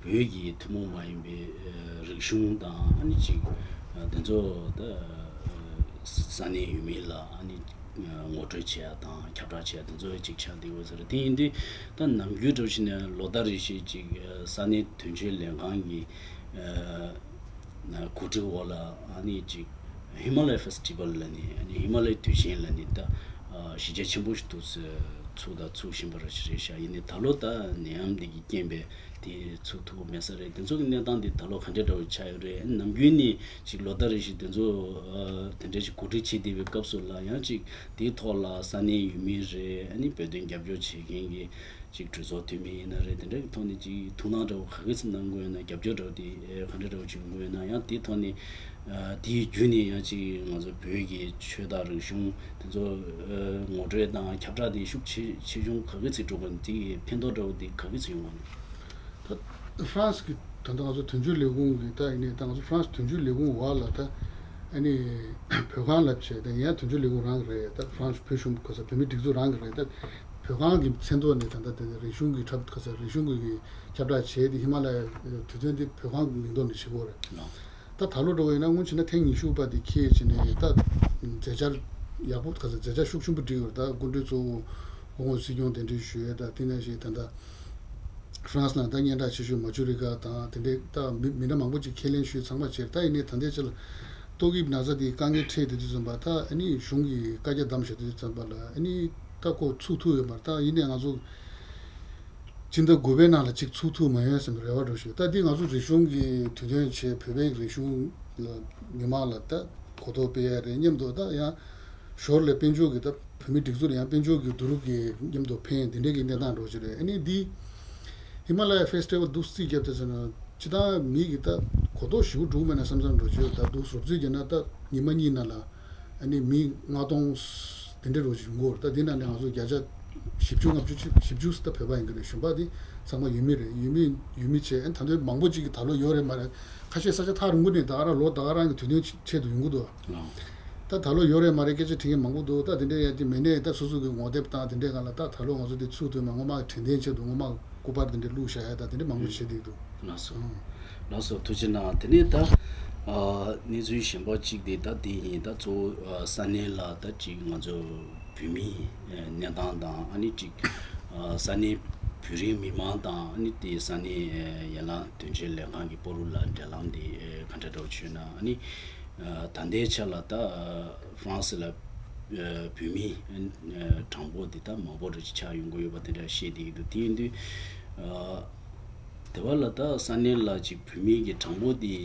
བོད་ཀྱི་ཐུན་མོང་མ་ཡིན་པའི་རིག་གཞུང་དང་ཨ་ནི་ཅིག་དེ་ཚོ་ད་ས་གནས་ཡུལ་མི་ལ་ཨ་ནི་ངོ་སྤྲོད་བྱེད་ཡ་དང་ཁྱབ་བསྒྲགས་བྱེད་ཡ་དེ་ཚོ་ཅིག་ཆགས་བསྡད་ཡོད་ཟེར། དེ་ཡིན་དུས་ད་ནམ་རྒྱུན་འདྲ་བོ་ཞིག་ནས་ལོ་ལྟར་རེ་བཞིན་ཅིག་ས་གནས་དོན་གཅོད་ལས་ཁང་གི་གོ་སྒྲིག་འོག་ལ་ཨ་ནི་ཅིག་ཧི་མ་ལ་ཡ་ཕེ་སི་ཊི་བལ་ལ་ནི་ཨ་ནི་ཧི་མ་ལ་ཡའི་དུས་ཆེན་ལ་ནི་ད་གཞི་རྒྱ་ཆེན་པོ་ཞིག་ཏུ་ཚུགས་དང་ཚུགས་བཞིན་པ་རེད་ཤག་ཡིན་ནའི་ད་ལོ་ད་ནད་ཡམས་འདི་གི་རྐྱེན་པས། དེ་ཚུགས་ཐུབ་མེད་ས་རེད། དེ་ཚོ་གི་གནས་སྟངས་དེ་ད་ལོ་ག་འདྲ་འདྲ་བོ་ཆགས་ཡོད་རེད། ནམ་རྒྱུན་ནས་ཅིག་ལོ་ལྟར་རེ་བཞིན་དེ་ཚོ་དེ་འདྲ་ཞིག་གོ་སྒྲིག་བྱེད་བསྡད་པའི་སྐབས་སུ་ལ་ཡང་ཅིག་དེའི་ཐོག་ལ་ས་གནས་ཡུལ་མི་རེད། ཨ་ནི་བོད་དོན་རྒྱབ་སྐྱོར་བྱེད་མཁན་གྱི་ཅིག་གྲོས་ཚོགས་འཐུས་མི་ཡིན་ན་རེད། དེ་འདྲ་གི་ཐོག་ནས་ཅིག་ཐུགས་སྣང་འདྲ་བོ་ག་གི་ཚོད་གནང་དགོས་ཡོད་ན། རྒྱབ་སྐྱོར་འདྲ་བོ་ཅིག་ཡོང་དགོས་ཡོད་ན་ཡང་དེའི་ཐོག་ནས་དེའི་བརྒྱུད་ནས་ཡང་ཅིག་ང་ཚོ་བོད་ཀྱི་ཆོས་དང་རིག་གཞུང་དེ་ཚོ་ངོ་སྤྲོད་དང་ཁྱབ་བསྒྲགས་དེ་ཤུགས་ཆེ་ཆེ་ཆུང་ག་གི་ཚོད་འགྲོ་དགོས་ན་དེ་གི་ཕན་ཐོགས་འདྲ་བོ་དེ་ག་གི་ཚོད་ཡོང་དགོས་ན། ད་ཧྥ་རན་སི་གི་ད་ལྟ་ང་ཚོ་དོན་གཅོད་ལས་ཁུངས་ཀྱི་ད་ཡིན་ནའི་ད་ང་ཚོ་ཧྥ་རན་སི་དོན་གཅོད་ལས་ཁུངས་འོག་ལ་ད་ཨ་ནི་བོད་ཁང་ལབ་བྱས་ད་ཡིན་ཡང་དོན་གཅོད་ལས་ཁུངས་རང་གི་རེད། ད་ཧྥ་རན་སི་བོད་གཞུང་གི་ས་བོད་མི་སྒྲིག་འཛུགས་རང་གི་རེད། ད་བོད་ཁང་གི་མཚན་ཐོག་ནས་ད་ལྟ་དེ་རིག་གཞུང་གི་འཁྲབ་ཁ་ས་རིག་གཞུང་གི་ཁྱབ་བསྒྲགས་བྱས་ཏེ་ཧི་མ་ལ་ཡའི་དུས་སྟོན་དེ་བོད་ཁང་གི་མིང་ཐོག་ནས་བྱེད་དགོས་རེད། ད་ད་ལོ་འགྲོ་བ་ཡིན་ན་སྔོན་ཕྱིན་ན་ཐེངས་ཉི་ཤུ་པ་དེ་འཁེལ་བྱས་ནས་ད་མཛད་འཆར་ཡག་པོ་ཁ་ས་མཛད་འཆར་ཤུགས་ཆེན་པོ་བསྒྲིགས་ཡོད་རེད། ད་སྐུ་མགྲོན་གཙོ་བོ་སྐུ་ངོ་སྲིད་སྐྱོང་གདན་འདྲེན་ཞུ་ཡས་ད་དེ་ནང་བཞིན་ད་ལྟ་ཧྥ་རན་སི་ནང་ད་སྙན་གྲགས་ཆེ་ཤོས་མ་ཇུ་རི་ཀ་དང་དེ་འདྲའི་ད་མི་མི་སྣ་མང་པོ་ཅིག་ཁས་ལེན་ཞུས་ཚང་མ་བྱས། ད་ཡིན་ནའི་ད་ལྟའི་ཆ་ལ་ཏོག་དབྱིབས་ན་ཚ་དེའི་དཀའ་ངལ་འཕྲད་དེ་དུས་ཙམ་པ་ད་ཨ་ནི་གཞུང་གིས་བཀའ་རྒྱ་བསྡམས་བཞག་དུས་ཙམ་པ་ལ་ཨ་ནི་ད་ཁོ་ཚུགས་ཐུབ་ཡོད་མ་རེད། ད་ཡིན་ནའི་ང་ཚོ་སྤྱི་ཟླ་དགུ་པའི་ནང་ལ་ཅིག་ཚུགས་ཐུབ་མ་ཡོང་བསམ་པའི་རེ་བ་འདྲ་ཞིག་ད་འདི་ང་ཚོ་རིག་གཞུང་གི་དུས་སྟོན་བྱས་བོད་པའི་རིག་གཞུང་ལ་མི་མང་ལ་ད་གོ་རྟོགས་སྤེལ་ཡ་རེད་མཉམ་དུ་ད་ཡང་ཞོར་ལ་དཔལ་འབྱོར་གྱི་ད་བོད་མི་སྒྲིག་འཛུགས་ལ་ཡང་དཔལ་འབྱོར་གྱི་བསྡུ་རུབ་ཀྱི་མཉམ་དུ་ཕན་འདི་འདྲའི་གི་གནས་སྟངས་འགྲོ་གི་རེད། ཨ་ནི་འདི་ཧི་མ་ལ་ཡ་ཕེ་སི་ཊི་བལ་འདུག་རྩིས་བརྒྱབ་དེ་ཟེར་ན་སྤྱི་བཏང་མི་གི་ད་གོ་རྟོགས་ཞེ་པོ་འགྲོ་གི་མེད་ན་བསམ་བསམ་འགྲོ་གི་ཡོད། ད་འདུག་རོབ་རྩིས་བརྒྱབ་ན་ད་ཉི་མ་གཉིས་ནང་ལ་ཨ་ནི་མི་ལྔ་སྟོང་དེ་འདྲ་རོ་ཅིག་ཡོང་གི་ཡོད་རེད། ད་དེ་ནང་ནས་ང་ཚོ་བརྒྱ་ཆ་བཞི་བཅུ་ལྔ་བཅུ་ཅིག་བཞི་བཅུ་ད་བོད་པ་ཡིན་གྱི་རེད། གཞོན་པ་དེ་ཚང་མ་ཡུལ་མི་རེད། ཡུལ་མི་ཡུལ་མི་བྱས་ཨ་ད་ལོ་མང་པོ་ཅིག་གི་ད་ལོ་ཡོད་རེད་མ་རེད། ཁ་ཤས་ས་ཆ་ཐག་རིང་པོ་ནས་ད་ག་རང་ལོ་ད་ག་རང་གི་དུས་སྟོན་ཆེད་དུ་ཡོང་གི་འདུག་ད་ད་ལོ་ཡོད་རེད་མ་རེད་སྐད་ཆ་དྲི་མཁན་མང་པོ་འདུག་ད་དེ་འདྲ་ཡ་དེ་མེད་ནས་ད་སོ་སོ་གི་ངོ་དེབ་དང་དེ་འདྲའི་སྒང་ལ་ད་ད་ལོ་ང་ཚོ་དེ་ཚུགས་ཐུབ་མ་སྔོན་མ་དྲན་རྟེན་ཆེད་དུ་སྔོན་མ་སྐུ་པར་དེ་འདྲ་བླུགས་བཞག་ཡ་ད་དེ་འདྲ་མང་པོ་བྱེད་བསྡད་འདུག་ལགས་སོ། ལགས་སོ་ཐུགས་རྗེ་གནང་། དེ་ནས་ད་གནས་ཚུལ་གཞན་པ་གཅིག་དེ་ད་དེ་ཡིན། ད་གཙོ་བོ་ས་གནས་ལ་ད་ཅིག་ང་ཚོ་བོད་མིའི་གནས་སྟངས་དང་ཨ་ནི་ཅིག་ས་གནས་བོད་རིགས་མི་མང་དང་ཨ་ནི་དེ་ས་གནས་ཡན་ལག་དོན་གཅོད་ལས་ཁང་གི་བར་ལ་འབྲེལ་ལམ་དེ་ག་འདྲ་འདྲ་བོ་བྱུང་ན། ཨ་ནི་ད་ལྟའི་ཆ་ལ་ད་ཧྥ་རན་སི་ལ་བོད་མིའི་གྲངས་འབོར་དེ་ད་མང་པོ་རེ་ཆགས་ཡོང་གི་ཡོད་པ་དེ་འདྲ་བཤད་བསྡད་ཀྱི་འདུག་དེ་ཡིན་དུས། དེ་བ་ལ་ད་ས་གནས་ལ་ཅིག་བོད་མིའི་གི་གྲངས་འབོར་དེ་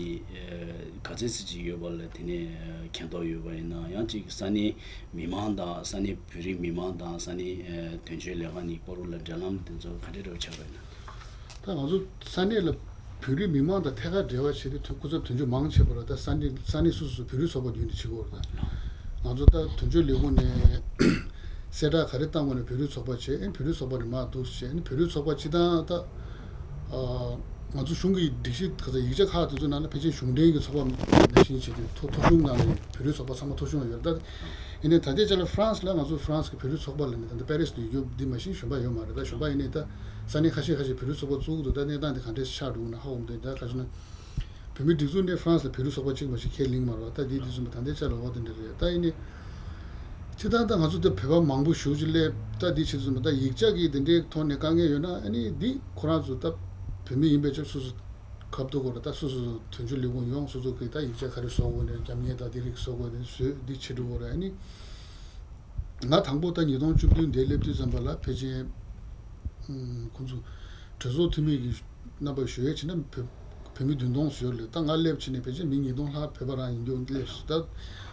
ག་ཚད་ཙམ་ཅིག་ཡོད་པ་ལ་དེ་ནས་མཁྱེན་རྟོགས་ཡོད་པ་ཡིན་ན། ཡང་ཅིག་ས་གནས་མི་མང་དང་ས་གནས་བོད་རིགས་མི་མང་དང་ས་གནས་དོན་གཅོད་ལས་ཁང་གཉིས་བར་ལ་འབྲེལ་ལམ་དེ་ཚོ་ག་འདྲ་འདྲ་བོ་ཆགས་པ་ཡིན་ན། ད་ང་ཚོ་ས་གནས་ལ་བོད་རིགས་མི་མང་དང་ཐད་ཀར་འབྲེལ་བ་བྱས་ཏེ་སྐུ་ཚབ་དོན་གཅོད་མང་ཆེ་བ་ལ་ད་ས་གནས་ས་གནས་སོ་སོ་སོ་བོད་རིགས་ཚོགས་པ་བརྒྱུད་ནས་བྱེད་དགོས་རེད། ད་ ང་ཚོ་ད་དོན་གཅོད་ལས་ཁུངས་ནས་གསལ་བསྒྲགས་ག་རེ་བཏང་དགོས་ན་བོད་རིགས་ཚོགས་པ་བྱས། ཨེ་བོད་རིགས་ཚོགས་པ་ནས་མར་འདུག་བྱས། ཨེ་བོད་རིགས་ཚོགས་པ་སྤྱི་བཏང་ད་ང་ཚོ་གཞུང་གི་སྒྲིག་གཞི་ག་ཚོད་ཡིག་ཆ་ཁག་དེ་ཚོ་ནང་ལ་ཕལ་ཆེར་གཞུང་འབྲེལ་གྱི་ཚོགས་པ་ནང་བཞིན་བྱས་ཏེ་ཐོ་ཐོ་གཞུང་ནང་ལ་བོད་རིགས་ཚོགས་པ་ཚང་མ་ཐོ་གཞུང་ལ་ཡོད་རེད། ད་ཡིན་ནའི་ད་ལྟའི་ཆ་ལ་ཧྥ་རན་སི་ལ་ང་ཚོ་ཧྥ་རན་སི་གི་བོད་རིགས་ཚོགས་པ་ལ་ནི་ད་ལྟ་པེ་རི་སི་དུ་ཡོད་རྒྱུ་འདི་མ་གཞི་གཞོན་པ་ཡོད་མ་རེད། ད་གཞོན་པ་ཡིན་ནའི་ད་ས་གནས་ཁ་ཤས་ཁ་ཤས་བོད་རིགས་ཚོགས་པ་བཙུགས་འདུག་ད་གནས་སྟངས་དེ་ག་འདྲས་ཆགས་འགྲོ་གི་ན་ཧ་གོ་མི་འདུག་ད་ག་ཅི་ན། བོད་མིའི་སྒྲིག་འཛུགས་ནས་ཧྥ་རན་སི་ལ་བོད་རིགས་ཚོགས་པ་གཅིག་མ་གཏོགས་ཁས་ལེན་མ་རེད་པ། ད་འདིའི་དུས་ཙམ་པ་ད་ལྟའི་ཆ་ལ་འོ་དེ་འདྲ་རེད། ད་ཡིན་ནའི་སྤྱིར་བཏང་ད་ང་ཚོ་ད་བོད་པ་མང་པོ་ཞེ་པོ་ཅིག་སླེབས། ད་འདི་བྱེད་དུས་ཙམ་པ་ད་ཡིག་ཆ་གི་དེ་འདྲའི་ཐོག་ནས་དཀའ་ངལ་ཡོད་ན་ཨ་ནི་འདི་ཁོ་རང་ཚོ་ད་བོད་མི་ཡིན་པའི་ཆ་སོ་སོ་ཁབ་ཏུ་གོ་ར། ད་སོ་སོ་དོན་གཅོད་ལས་ཁུངས་ཡོང་སོ་སོ་གི་ད་ཡིག་ཆ་ག་རེ་བཟོ་དགོས་ནས་རྒྱབ་གཉེར་ད་འདི་རིགས་བཟོ་དགོས་ནས་བཟོས་འདི་བྱེད་འགྲོ་གོ་ར། ཨ་ནི་ང་དང་པོ་ད་ཉིས་སྟོང་བཅུ་བདུན་འདིར་སླེབས་དུས་ཙམ་པ་ལ་ཕལ་ཆེར་ཁོང་ཚོ་གྲོས་ཚོགས་འཐུས་མི་གི་རྣམ་པ་ཞུ་ཡས་བྱས་ན་བོད་བོད་མི་བདུན་སྟོང་ཙམ་ཡོད་རེད། ད་ང་སླེབས་བྱས་ནས་ཕལ་ཆེར་མི་ཉིས་སྟོང་ལྷག་བོད་པ་རང་ཡིན་རྒྱུ་སླེབས་སོང་། ད་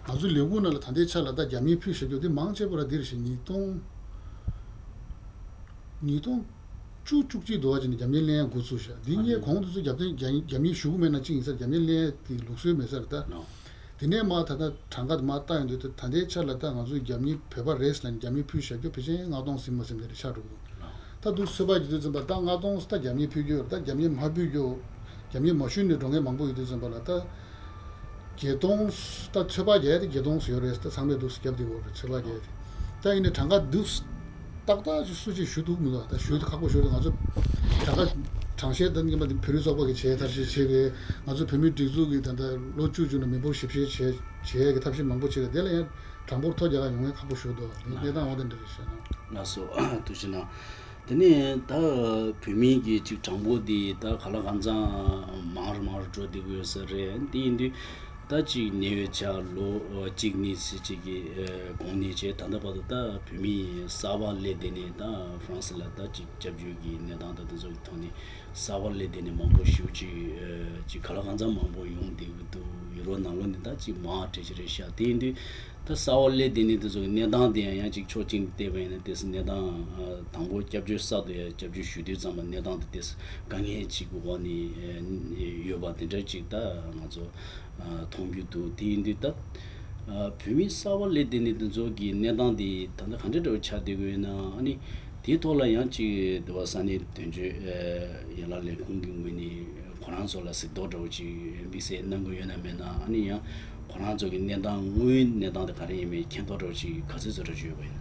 ང་ཚོའི་ལས་ཁུངས་ནང་ལ་ད་ལྟའི་ཆ་ལ་ད་རྒྱབ་གཉེར་ཕུལ་བཞག་རྒྱུ་དེ་མང་ཆེ་བ་ར་འདིར་བཞིན་ཉིས་སྟོང་ཉིས་སྟོང་བཅུ་བཅུ་གཅིག་འདྲ་བ་ཅིག་ནས་རྒྱབ་གཉེར་ལེན་ཡ་འགོ་ཚུགས་ཤག་འདི་སྔོན་གོང་དུ་ཚོ་རྒྱབ་རྟེན་རྒྱབ་རྒྱབ་གཉེར་ཞུ་གི་མེད་ན་གཅིག་ཡིན་ས་རེད། རྒྱབ་གཉེར་ལེན་ཡ་དེ་ལུགས་སྲོལ་མེད་ས་རེད་ད། དེ་ནས་མར་ད་ལྟ་གྲངས་ཀ་དེ་མར་བལྟ་ཡོང་དུས་ད་ལྟའི་ཆ་ལ་ད་ང་ཚོའི་རྒྱབ་གཉེར་བོད་པ་རེད་ཟེར་ནས་རྒྱབ་གཉེར་ཕུལ་བཞག་རྒྱུ་ཕལ་ཆེར་ལྔ་སྟོང་ཟིན་མ་ཟིན་དེ་འདྲ་ཆགས་འགྲོ་གི་འདུག་ད་འདུག་ཚོད་དཔག་བྱེད་དུས་ཙམ་པ་ད་ལྔ་སྟོང་ད་རྒྱབ་གཉེར་ཕུལ་རྒྱུ་ཡོད་རེད། ད་རྒྱབ་གཉེར་མ་ཕུལ་རྒྱུ་རྒྱབ་གཉེར་མ་ཞུས་ནས་འགྲོ་མཁན་མང་པོ་ཡོད་དུས་ཙམ་པ་ལ་ད་བརྒྱད་སྟོང་ད་ཚོད་དཔག་བྱས་ཏེ་བརྒྱད་སྟོང་ཙམ་ཡོད་རེད། ད་ཚང་མས་འདུག་རྒྱབ་བསྡད་ཡོད་རེད། ཚོད་དཔག་བྱས་ཏེ་ད་ཡིན་ནའི་གྲངས་ཀ་འདུག་ཏག་ཏག་ཅིག་སུ་གཅིག་ཞུ་ཐུབ་མི་འདུག་ད་ཞུ་ཁག་པོ་ཞུ་རེད། ང་ཚོ་གྲངས་ཀ་གྲངས་བཤེར་ད་ཉིན་པ་འདི་བོད་རིགས་ཚོགས་པ་གིས་བྱས་ཐབས་ཤེས་བྱས་རེད། ང་ཚོ་བོད་མིའི་སྒྲིག་འཛུགས་ཀྱིས་ད་ལྟ་ལོ་བཅུ་བཅུ་ནས་མི་འབོར་ཞིབ་བཤེར་བྱས་བྱས་ཀྱི་ཐབས་ཤེས་མང་པོ་བྱས་རེད། དེ་ལ་ཡང་གྲངས་འབོར་ཐོ་རྒྱག་ག་ཡོང་མཁན་ཁག་པོ་ཞུ་འདུག་འདི་གནས་སྟངས་འོ་དེ་འདྲ་རེད་ཤག་ལགས་སོ། ཐུགས་རྗེ་གནང་། དེ་ནས་ད་བོད་མིའི་གི་ཅིག་གྲངས་འབོར་འདི་ད་ག་ལ་གང་འཚམ་མང་རུ་མང་རུ་འགྲོ་བསྡད་ཀྱི་ཡོད་ས་རེད། འདི་ཡིན་དུས་ད་ཅིག་ཉེ་བའི་ཆར་ལོ་གཅིག་གཉིས་ཙམ་ཅིག་གི་གོང་ནས་བྱས་ད་ལྟ་བར་དུ་ད་བོད་མི་གསར་པ་སླེབས་བསྡད་ནས་ད་ཧྥ་རན་སི་ལ་ད་ཅིག་སྐྱབས་བཅོལ་གྱི་གནས་སྟངས་ད་དེ་ཚོ་གི་ཐོག་ནས་གསར་པ་སླེབས་བསྡད་ནས་མང་པོ་ཞེ་པོ་ཅིག་ཅིག་ག་ལ་གང་འཚམ་མང་པོ་ཡོང་བསྡད་ཀྱི་འདུག་ཡུ་རོབ་ནང་ལོགས་ནས་ད་ཅིག་མང་གྲས་ཅིག་རེད་ཤག་དེ་ཡིན་དུས། ད་གསར་པ་སླེབས་བསྡད་ནས་དེ་ཚོ་གི་གནས་སྟངས་དེ་ཡང་ཡང་ཅིག་ཕྱོགས་གཅིག་ནས་བལྟས་པ་ཡིན་ན་དེ་སྲིད་གནས་སྟངས་དང་པོ་སྐྱབས་བཅོལ་གསར་དུ་ཡང་སྐྱབས་བཅོལ་ཞུ་དུས་ཙམ་པ་གནས་སྟངས་དེ་དེ་སྲིད་དཀའ་ངལ་ཅིག་གི་འོག་ནས་ཡོད་པ་དེ་འདྲ་ཅིག་ད་ང་ཚོ་མཐོང་རྒྱུ་འདུག་དེ་ཡིན་དུས་ད་བོད་མི་གསར་པ་སླེབས་བསྡད་ནས་དེ་ཚོ་གི་གནས་སྟངས་དེ་ད་ལྟ་ག་འདྲ་འདྲ་བོ་ཆགས་བསྡད་ཀྱི་ཡོད་ན། ཨ་ནི་དེའི་ཐོག་ལ་ཡང་ཅིག་དེ་བ་ས་གནས་དོན་གཅོད་ཡན་ལག་ལས་ཁུངས་ཀྱི་ངོས་ནས། ཁོ་རང་ཚོ་ལ་གཟིགས་རྟོག་འདྲ་བོ་ཅིག་དམིགས་བསལ་གནང་གི་ཡོད་ན་མེད་ན། ཨ་ནི་ཡང་ཁོ་རང་ཚོ་གི་གནས་སྟངས་དངོས་ཡོད་གནས་སྟངས་དེ་ག་རེ་ཡིན་མིན་མཁྱེན་རྟོགས་འདྲ་བོ་ཅིག་ག་ཚོད་ཚོད་འདྲ་ཅིག་ཡོད་པ་ཡིན།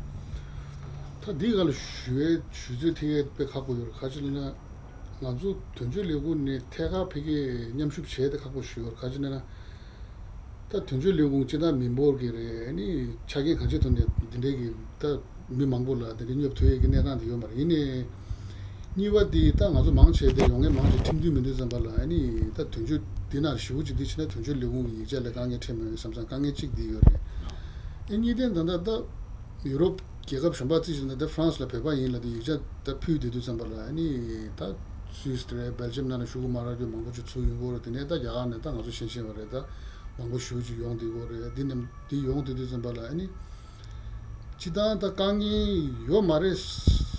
ད་འདི་ག་ལ་ཞུ་བའི་ཞུ་ཚོད་ཐིག་ཡས་དཔེ་ཁག་པོ་ཡོད་རེད། ག་ཅི་ལབ་ན་ང་ཚོ་དོན་གཅོད་ལས་ཁུངས་ནས་ཐད་ཀར་ཕ་གིར་མཉམ་ཞུགས་བྱས་ཏེ་ཁག་པོ་ཞུ་ཡོད་རེད། ག་ཅི་ལབ་ན། ད་དོན་གཅོད་ལས་ཁུངས་སྤྱི་བཏང་མི་འབོར་གྱི་རེད། ཨ་ནི་ཆ་རྐྱེན་གང་ཅིའི་ཐོག་ནས་འདི་འདྲའི་གི་ད་མི་མང་པོ་ལ་འདི་འདྲའི་སྙོབ་ཐུབ་ཡས་ཀྱི་གནས་སྟངས་དེ་ཡོད་མ་རེད། ཡིན་ནའི་གཉིས་པ་དེ་ད་ང་ཚོ་མང་ཆེ་དེ་ཡོང་མཁན་མང་ཆེ་ཁྲིམས་མཐུན་མི་འདུག་བསམ་པ་ལ། ཨ་ནི་ད་དོན་གཅོད་འདི་ན་ཞེ་པོ་ཅིག་འདི་བྱས་ན་དོན་གཅོད་ལས་ཁུངས་ཀྱི་ཡིག་ཆ་ལ་དཀའ་ངལ་འཕྲད་མི་ཡོང་བསམ་བསམ་དཀའ་ངལ་གཅིག་འདི་ཡོད་རེད། ཨ་གཉིས་ལྡན་ད་ལྟ་ད་ཡུ་རོབ་རྒྱལ་ཁབ་གཞན་པ་རྩིས་བྱས་ན་ད་ཧྥ་རན་སི་ལ་བོད་པ་ཡིན་ལབ་དུས་ཡིག་ཆ་ད་ཕུལ་བསྡད་དུས་ཙམ་པ་ལ། ཨ་ནི་ད་སུད་སི་རེད། སྦེལ་ཇམ་ནང་ལ་ཤོག་གུ་མ་རག་རྒྱུ་མང་པོ་ཅིག་ཚུར་ཡོང་གི་ཡོད་རེད། དེ་ནས་ད་རྒྱ་གར་ནས་ད་ང་ཚོ་ཤེས་ཤེས་པ་རེད། ད་མང་པོ་ཞེ་པོ་ཅིག་ཡོང་བསྡད་ཀྱི་ཡོད་རེད། འདི་ནས་འདི་ཡོང་བསྡད་དུས་ཙམ་པ་ལ་ཨ་ནི་སྤྱིར་བཏང་ད་དཀའ་ངལ་ཡོད་མ་རེད་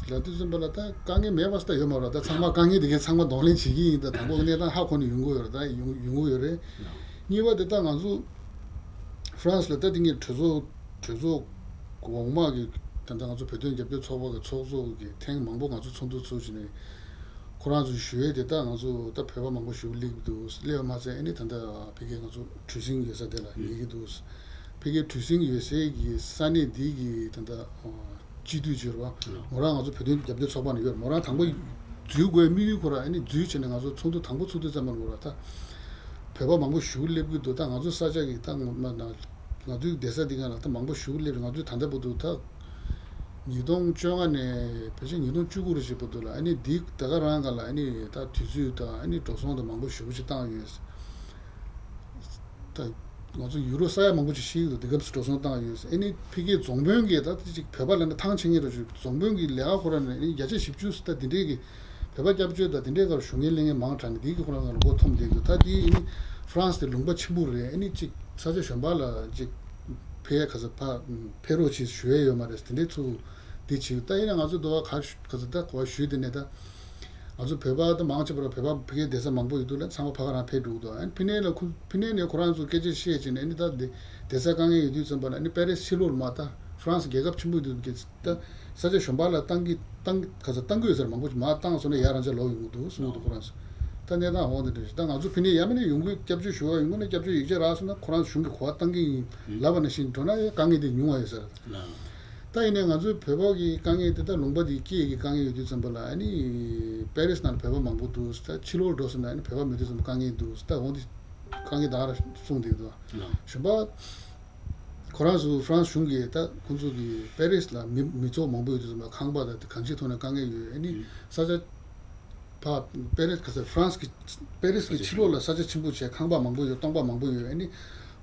ལབ་དུས་ཙམ་པ་ལ། ད་དཀའ་ངལ་མེད་པ་ཟེར་ད་ཡོད་མ་རེད། ད་ཚང་མ་དཀའ་ངལ་དེ་གས་ཚང་མ་གདོང་ལེན་བྱེད་ཀྱི་ཡིན། ད་དང་པོ་གནས་སྟངས་ཧ་གོ་ནས་ཡོང་གི་ཡོད་རེད། ད་ཡོང་ཡོང་གི་ཡོད་རེད། གཉིས་པ་དེ་ད་ང་ཚོ་ཧྥ་རན་སི་ལ་ད་དེ་ངས་གྲོས་ཚོགས་གྲོས་ཚོགས་འོག་མ་གི་ད་ལྟ་ང་ཚོ་བོད་དོན་རྒྱབ་སྐྱོར་ཚོགས་པ་གི་ཚོགས་གཙོ་གི་ཐེངས་མང་པོ་ང་ཚོ་ཚོགས་འདུ་ཚོགས་བྱས་ནས་ཁོ་རང་ཚོ་ཞུ་ཡས་དེ་ད་ང་ཚོ་ད་བོད་པ་མང་པོ་ཞིག་སླེབས་འདུག་སླེབས་པ་མ་ཚད་ཨ་ནི་ད་ལྟ་ཕ་གིའི་ང་ཚོ་གྲུ་གཟིངས་ཡོད་ས་དེ་ལ་ཉལ་གྱི་འདུག་ཕ་གིའི་གྲུ་གཟིངས་ཡོད་སའི་གི་ས་གནས་འདི་གི་ད་ལྟ་སྤྱི་འཐུས་ཅིག་ཡོད་རེད་པ། མོ་རང་ང་ཚོ་བོད་དོན་རྒྱབ་སྐྱོར་ཚོགས་པ་ནས་ཡོད་རེད། མོ་རང་དང་པོ་འཛུལ་དགོས་དམིགས་ཡུལ་ཁོ་རང་ཨ་ནི་འཛུལ་བྱས་ནས་ང་ཚོ་ཚོགས་འདུ་དང་པོ་ཚོགས་དུས་ཙམ་པ་ལ་མོ་རང་ད་བོད་པ་མང་པོ་ཞིག་སླེབས་ཀྱི་འདུག་ད་ང་ཚོ་ས་ཆ་གི་ད་ང་མ་ན་ང་ཚོའི་བསྡད་ས་འདི་ག་ལ་ད་མང་པོ་ཞིག་སླེབས་རེད། ང་ཚོའི་ད་ལྟ་བར་དུ་ད་ཉིས་སྟོང་བཅོ་ལྔ་ནས་ཕལ་ཆེར་ཉིས་སྟོང་བཅུ་དགུ་རེ་ཞིག་བར་དུ་ལ་ཨ་ནི་འདི་ད་ག་རང་ག་ལ་ཨ་ནི་ད་དུས་ཚོད་དང་ཨ་ནི་འགྲོ་སོང་དང་མང་པོ་ཞེ་པོ་ཅིག་བཏང་ཡོད། ད་ང་ཚོ་ཡུ་རོ་ས་ཡ་མང་པོ་ཅིག་ཤི་ཡོད་འདུག་འདི་སྐབས་སུ་འགྲོ་སོང་བཏང་ཡོད། ཨ་ནི་ཕ་གིའི་རྫོང་དཔོན་གྱིས་ད་ཅིག་བོད་པ་ལ་ནི་ཐང་ཆད་ངེས་རེད་ཅིག་རྫོང་དཔོན་གྱི་ལས་ཀ་ཁོ་ར་ནས་ཨ་ནི་བརྒྱ་ཆ་བཞི་བཅུ་ད་འདི་འདྲའི་གི་བོད་པ་སྐྱབས་བཅོལ་དང་དེ་འདྲའི་སྐོར་ཞུ་མཁན་གླེང་མཁན་མང་དྲགས་ནས་དེའི་གི་ཁོ་རང་ལ་མགོ་འཐོམས་བསྡད་འདུག་ད་དེ་ཨ་ནི་ཧྥ་རན་སི་དེ་ལུང་པ་ཆེན་པོ་རེད། ཨ་ནི་ཅིག་ས་ཆ་གཞན་པ་ལ་ཅིག་ཕེབས་ག་ས་ཕ་ཕེབས་རོགས་བྱེད་ཞུ་ཡས་ཡོད་མ་རེད། དེ་འདྲའི་ཚུལ་དེ་བྱེད་ད་ཡིན་ན་ང་ཚོ་འདི་བ་ག་ག་ས་ད་གོ་བ་ཞུས་དེ་ནས་ད་ ང་ཚོ་བོད་པ་ད་མང་ཆེ་བར་བོད་པ་ཕ་གིའི་བསྡད་ས་མང་པོ་ཡོད་དུས་ལ་ཚང་མ་ཕ་ག་རང་ཕེབས་འགྲོ་གི་འདུག་ཨ་ནི་ཕི་ནེ་ལ་ཁོ་ཕི་ནེ་ནས་ཁོ་རང་ཚོ་སྐད་ཆ་བཤད་བྱས་ནས་ཨ་ནི་ད་བསྡད་བསྡད་ས་དཀའ་ངལ་ཡོད་དུས་ཙམ་པ་ལ་ཨ་ནི་པེ་རིས་ཕྱི་ལོགས་ལ་མ་ད་ཧྥ་རན་སི་རྒྱལ་ཁབ་ཆེན་པོ་ཡོད་དུས་ཀྱི་ད་ས་ཆ་གཞན་པ་ལ་བཏང་གི་བཏང་ག་ས་བཏང་གི་ཡོད་ས་རེད། མང་པོ་ཅིག་མར་བཏང་སོང་ན་ཡར་རང་ཅག་ལོག་ཡོང་གི་འདུག་གསུང་གི་འདུག་ཁོ་རང་ཚོ། ད་གནས་སྟངས་འོང་དེ་འདྲ་ཞིག་ད་ང་ཚོ་ཕི་ནེ་ཡར་མི་ནས་ཡོང་གི་སྐྱབས་བཅོལ་ཞུ་བ་ཡོང་གི་ན་སྐྱབས་བཅོལ་ཡིག་ཆ་རག་སོང་ན་ཁོ་རང་ཚོ་གཞུང་གི་གོ་བ་བཏང་གི་ཡིན་ལབ་པ་ནང་བཞིན་འགྲོ་ན་ཡང་དཀའ་ངལ་དེ་ཉུང་བ་ཡོད་ས་རེད། ད་ཡིན་ནའི་ང་ཚོའི་བོད་པ་གི་དཀའ་ངལ་དེ་ད་ལུང་པ་དེ་སྐད་ཀྱི་དཀའ་ངལ་ཡོད་དུས་ཙམ་པ་ལ་ཨ་ནི་པེ་རིས་ནང་ལ་བོད་པ་མང་པོ་འདུག་ད་ཕྱི་ལོགས་འགྲོ་སོང་ན་ཨ་ནི་བོད་པ་མེད་དུས་ཙམ་པ་དཀའ་ངལ་འདུག་ད་འོང་དེ་དཀའ་ངལ་ད་ག་རང་གསུངས་བསྡད་འདུག་གཞན་པ་ཁོ་རང་ཚོ་ཧྥ་རན་སི་གཞུང་གིས་ད་ཁོང་ཚོ་གི་པེ་རིས་ལ་མི་མི་ཚོགས་མང་པོ་ཡོད་དུས་ཙམ་པ་ཁང་པ་དང་དེ་གང་ཅིའི་ཐོག་ནས་དཀའ་ངལ་ཡོད། ཨ་ནི་ས་ཆ་ཕ་པེ་རིས་ག་ས་ཧྥ་རན་སི་གི་པེ་རིས་ཀྱི་ཕྱི་ལོགས་ལ་ས་ཆ་ཆེན་པོ་བྱས་ཁང་པ་མང་པོ་ཡོད། སྟོང་པ་མང་པོ་ཡོད། ཨ་ནི་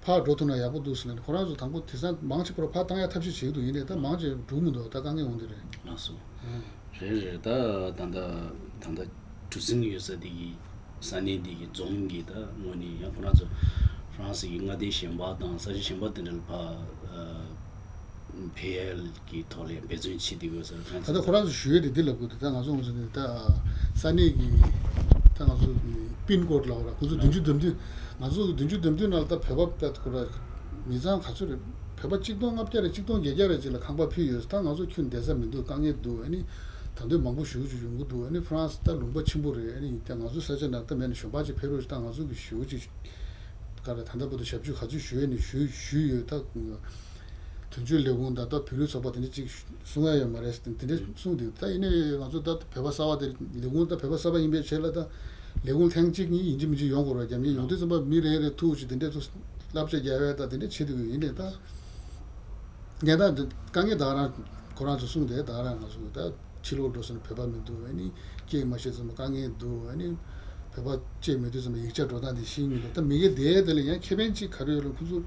ཕར་འགྲོ་ཐུབ་ན་ཡག་པོ་འདུག་ཟེར་ནས་ཁོ་རང་ཚོ་དང་པོ་དེང་སང་མང་ཆེ་བར་ཕར་བཏང་ཡ་ཐབས་ཤེས་བྱེད་ཀྱི་འདུག་ཡིན་ནའི་ད་མང་ཆེ་འགྲོ་མི་འདུག་ད་དཀའ་ངལ་འོང་གི་རེད། ལགས་སོ། ཨང་། རེད་རེད། ད་ད་ལྟ་ད་ལྟ་གྲུ་གཟིངས་ཡོད་ས་དེ་གི་ས་གནས་དེ་གི་རྫོང་གི་ད་དངོས་གནས་ཡང་ཁོ་རང་ཚོ་ཧྥ་རན་སི་གི་མངའ་སྡེ་གཞན་པ་དང་ས་ཆ་གཞན་པ་དེ་འདྲ་ལ་ཕར་ཕེབས་ཡས་ཀྱི་ཐོག་ལ་འབད་བརྩོན་བྱེད་བསྡད་ཡོད་ཟེར། ད་ལྟ་ཁོ་རང་ཚོ་ཞུ་ཡས་དེ་འདི་ལབ་དགོས་འདུག་ད་ང་ཚོ་ང་ཚོ་ནི་ད་ས་གནས་ཀྱི་ད་ང་ཚོ་པིན་ཀོཌ་ལབ་ར་ཁོ་ཚོ་བདུན་ཅུ་དོན་བདུན། ང་ཚོ་བདུན་ཅུ་དོན་བདུན་ནང་ལ་ད་བོད་པ་ད་ཁོ་ར་མི་ཚང་ག་ཚོད་རེད། བོད་པ་གཅིག་སྟོང་ལྔ་བརྒྱ་རེད། གཅིག་སྟོང་བརྒྱད་བརྒྱ་རེད་ཅིག་ལ་ཁང་པ་ཕུལ་ཡོད། ད་ང་ཚོ་ཁྱོན་བསྡད་ས་མི་འདུག་དཀའ་ངལ་འདུག་ཨ་ནི་ད་དུང་མང་པོ་ཞེ་པོ་ཅིག་ཡོང་གི་འདུག་ཨ་ནི་ཧྥ་རན་སི་ད་ལུང་པ་ཆེན་པོ་རེད། ཨ་ནི་ད་ང་ཚོ་ས་ཆ་ནང་ད་མེད་ན་གཞན་པ་ཅིག་ཕེབས་རོགས་ཞེས་ད་ང་ཚོ་གི་ཞེ་པོ་ཅིག་ག་རེ་ད་ལྟ་བར་དུ་ཞབས་ཞུ་ག་ཚོད་ཞུས་ནས་ཞུས་ཞུས་ཡོད། ད་དོན་གཅོད་ལས་ཁུངས་ད་ལྟ་བོད་རིགས་ཚོགས་པ་དེ་འདྲ་ཅིག་གསུང་ཡ་ཡོད་མ་རེད་ཟེར་དེ་འདྲ་གསུངས་འདུག་ད་ཡིན་ནའི་ང་ཚོ་ད་བོད་པ་གསར་པ་དེ་ལས་ཁུངས་ད་བོད་པ་གསར་པ་ཡིན་པའི་ཆེད་ལ་ད་ལས་ཁུངས་ཐེངས་གཅིག་གཉིས་ཡིན་གཅིག་མིན་གཅིག་ཡོང་དགོས་རེད། རྒྱབ་གཉེར་ཡོང་དུས་ཙམ་པ་མི་རེ་རེ་ཐུག་ཅིག་དེ་འདྲ་ཚོ་བསླབ་བྱ་རྒྱག་ཡ་ད་དེ་འདྲ་བྱེད་དགོས་ཡིན་ནའི་ད་གནས་སྟངས་དེ་དཀའ་ངལ་ད་ག་རང་ཁོ་རང་ཚོ་གསུངས་ཏེ་ད་ག་རང་ང་ཚོ་ད་ཕྱི་ལོགས་འགྲོ་སོང་ན་བོད་པ་མི་འདུག་ཨ་ནི་སྐད་མ་ཤེས་ཙམ་དཀའ་ངལ་འདུག་ཨ་ནི་བོད་པ་བཅས་མེད་དུས་ཙམ་ཡིག་ཆ་འགྲོ་སྟངས་དེ་ཤེས་མི་འདུག་ད་མི་སྒེར་དེ་དེ་ལ་ཡང་ཁེ་ཕན་ཅིག་ག་རེ་ཡོད་ལ་ཁོ་ཚོ་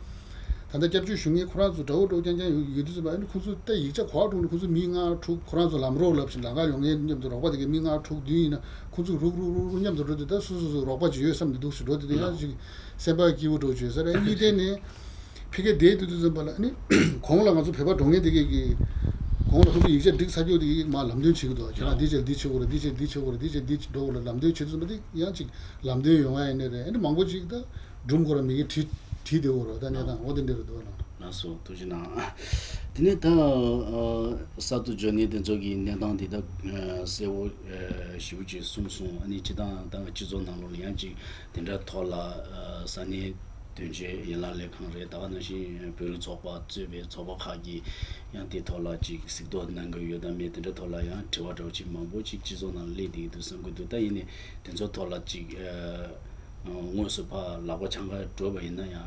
ད་ལྟ་སྐྱབས་བཅོལ་ཞུ་མཁན་ཁོ་རང་ཚོ་དགྲ་བོ་འདྲ་བོ་རྐྱང་རྐྱང་ཡོད་ཡོད་དུས་ཙམ་པ་ཨ་ནི་ཁོ་ཚོ་ད་ཡིག་ཆ་གོ་བ་དྲུག་ནས་ཁོ་ཚོ་མི་ལྔ་དྲུག་ཁོ་རང་ཚོ་ལམ་རོགས་ལབ་བཞིན་ལམ་ཁ་ཡོང་མཁན་མཉམ་དུ་རོགས་པ་དེ་གའི་མི་ལྔ་དྲུག་བདུན་ཡིན་ན་ཁོ་ཚོ་རུག་རུག་རུག་རུག་མཉམ་དུ་འགྲོ་དུས་ད་སོ་སོ་སོ་རོགས་པ་ཅིག་ཡོད་བསམ་ནས་འདུག་ཞིག་འགྲོ་དུས་ད་ཡང་ཅིག་སེམས་པ་སྐྱིད་པོ་འདྲ་བོ་ཅིག་ཡོད་ས་རེད། གཉིས་དེ་ནས་ཕ་གིར་བསྡད་དུས་དུས་ཙམ་པ་ལ་ཨ་ནི་གོང་ལ་ང་ཚོ་བོད་པ་འགྲོ་མཁན་དེ་གའི་གི་གོང་ལ་ཁོ་ཚོ་ཡིག་ཆ་སྒྲིག་ཚར་རྒྱུ་དེ་གའི་མར་ལམ་སྟོན་བྱེད་ཀྱི་འདུག་ཁྱེད་རང་འདི་བྱས་འདི་བྱེད་དགོས་རེད། འདི་བྱས་འདི་བྱེད་དགོས་རེད། འདི་བྱས་འདི་འགྲོ་དགོས་རེད། ལམ་སྟོན་བྱེད་དུས་ཙམ་པ་དེ་ཡང་ཅིག་ལམ་སྟོན་ཡོང་ཡ་ཡིན་ནི་རེད། ཨ་ནི་མང་པོ་ཅིག་ད་སྒྲུང་ཁོ་རང་མི་གིས་བྲིས་བྲིས་བསྡད་ཡོད་རེད། ད་གནས་སྟངས་འོ་དེ་འདྲ་རེད་འདུག་ལགས། ལགས་སོ། ཐུགས་རྗེ་གནང་། དེ་ནས་ད་ཨ་གསར་དུ་འབྱོར་མཁན་དེ་ཚོ་གི་གནས་སྟངས་དེ་ད་ཨ་གསལ་བོ་ཨ་ཞེ་པོ་ཅིག་གསུངས་སོང་། ཨ་ནི་སྤྱིར་བཏང་ད་སྤྱི་ཚོགས་ནང་ལོགས་ལ་ཡང་ཅིག་དེ་འདྲ་ཐོག་ལ་ཨ་ས་གནས་དོན་གཅོད་ཡན་ལག་ལས་ཁང་རེད། ད་ག་ནང་བཞིན་བོད་རིགས་ཚོགས་པ་གཙོས་པའི་ཚོགས་པ་ཁག་གིས་ཡང་དེ་ཐོག་ལ་ཅིག་གཟིགས་རྟོག་གནང་གི་ཡོད་དམ་མེད་དེ་འདྲ་ཐོག་ལ་ཡང་དྲི་བ་འདྲ་བོ་ཅིག་མང་པོ་ཅིག་སྤྱི་ཚོགས་ནང་སླེབས་བསྡད་འདུག་བསམ་གྱི་འདུག་ད་ཡིན་ནའི་དེ་ཚོ་ཐོག་ལ་ཅིག་ཨ་དངོས་སུ་ཕར་ལག་པ་འཆང་ག་འགྲོ་བ་ཡིན་ན་ཡང་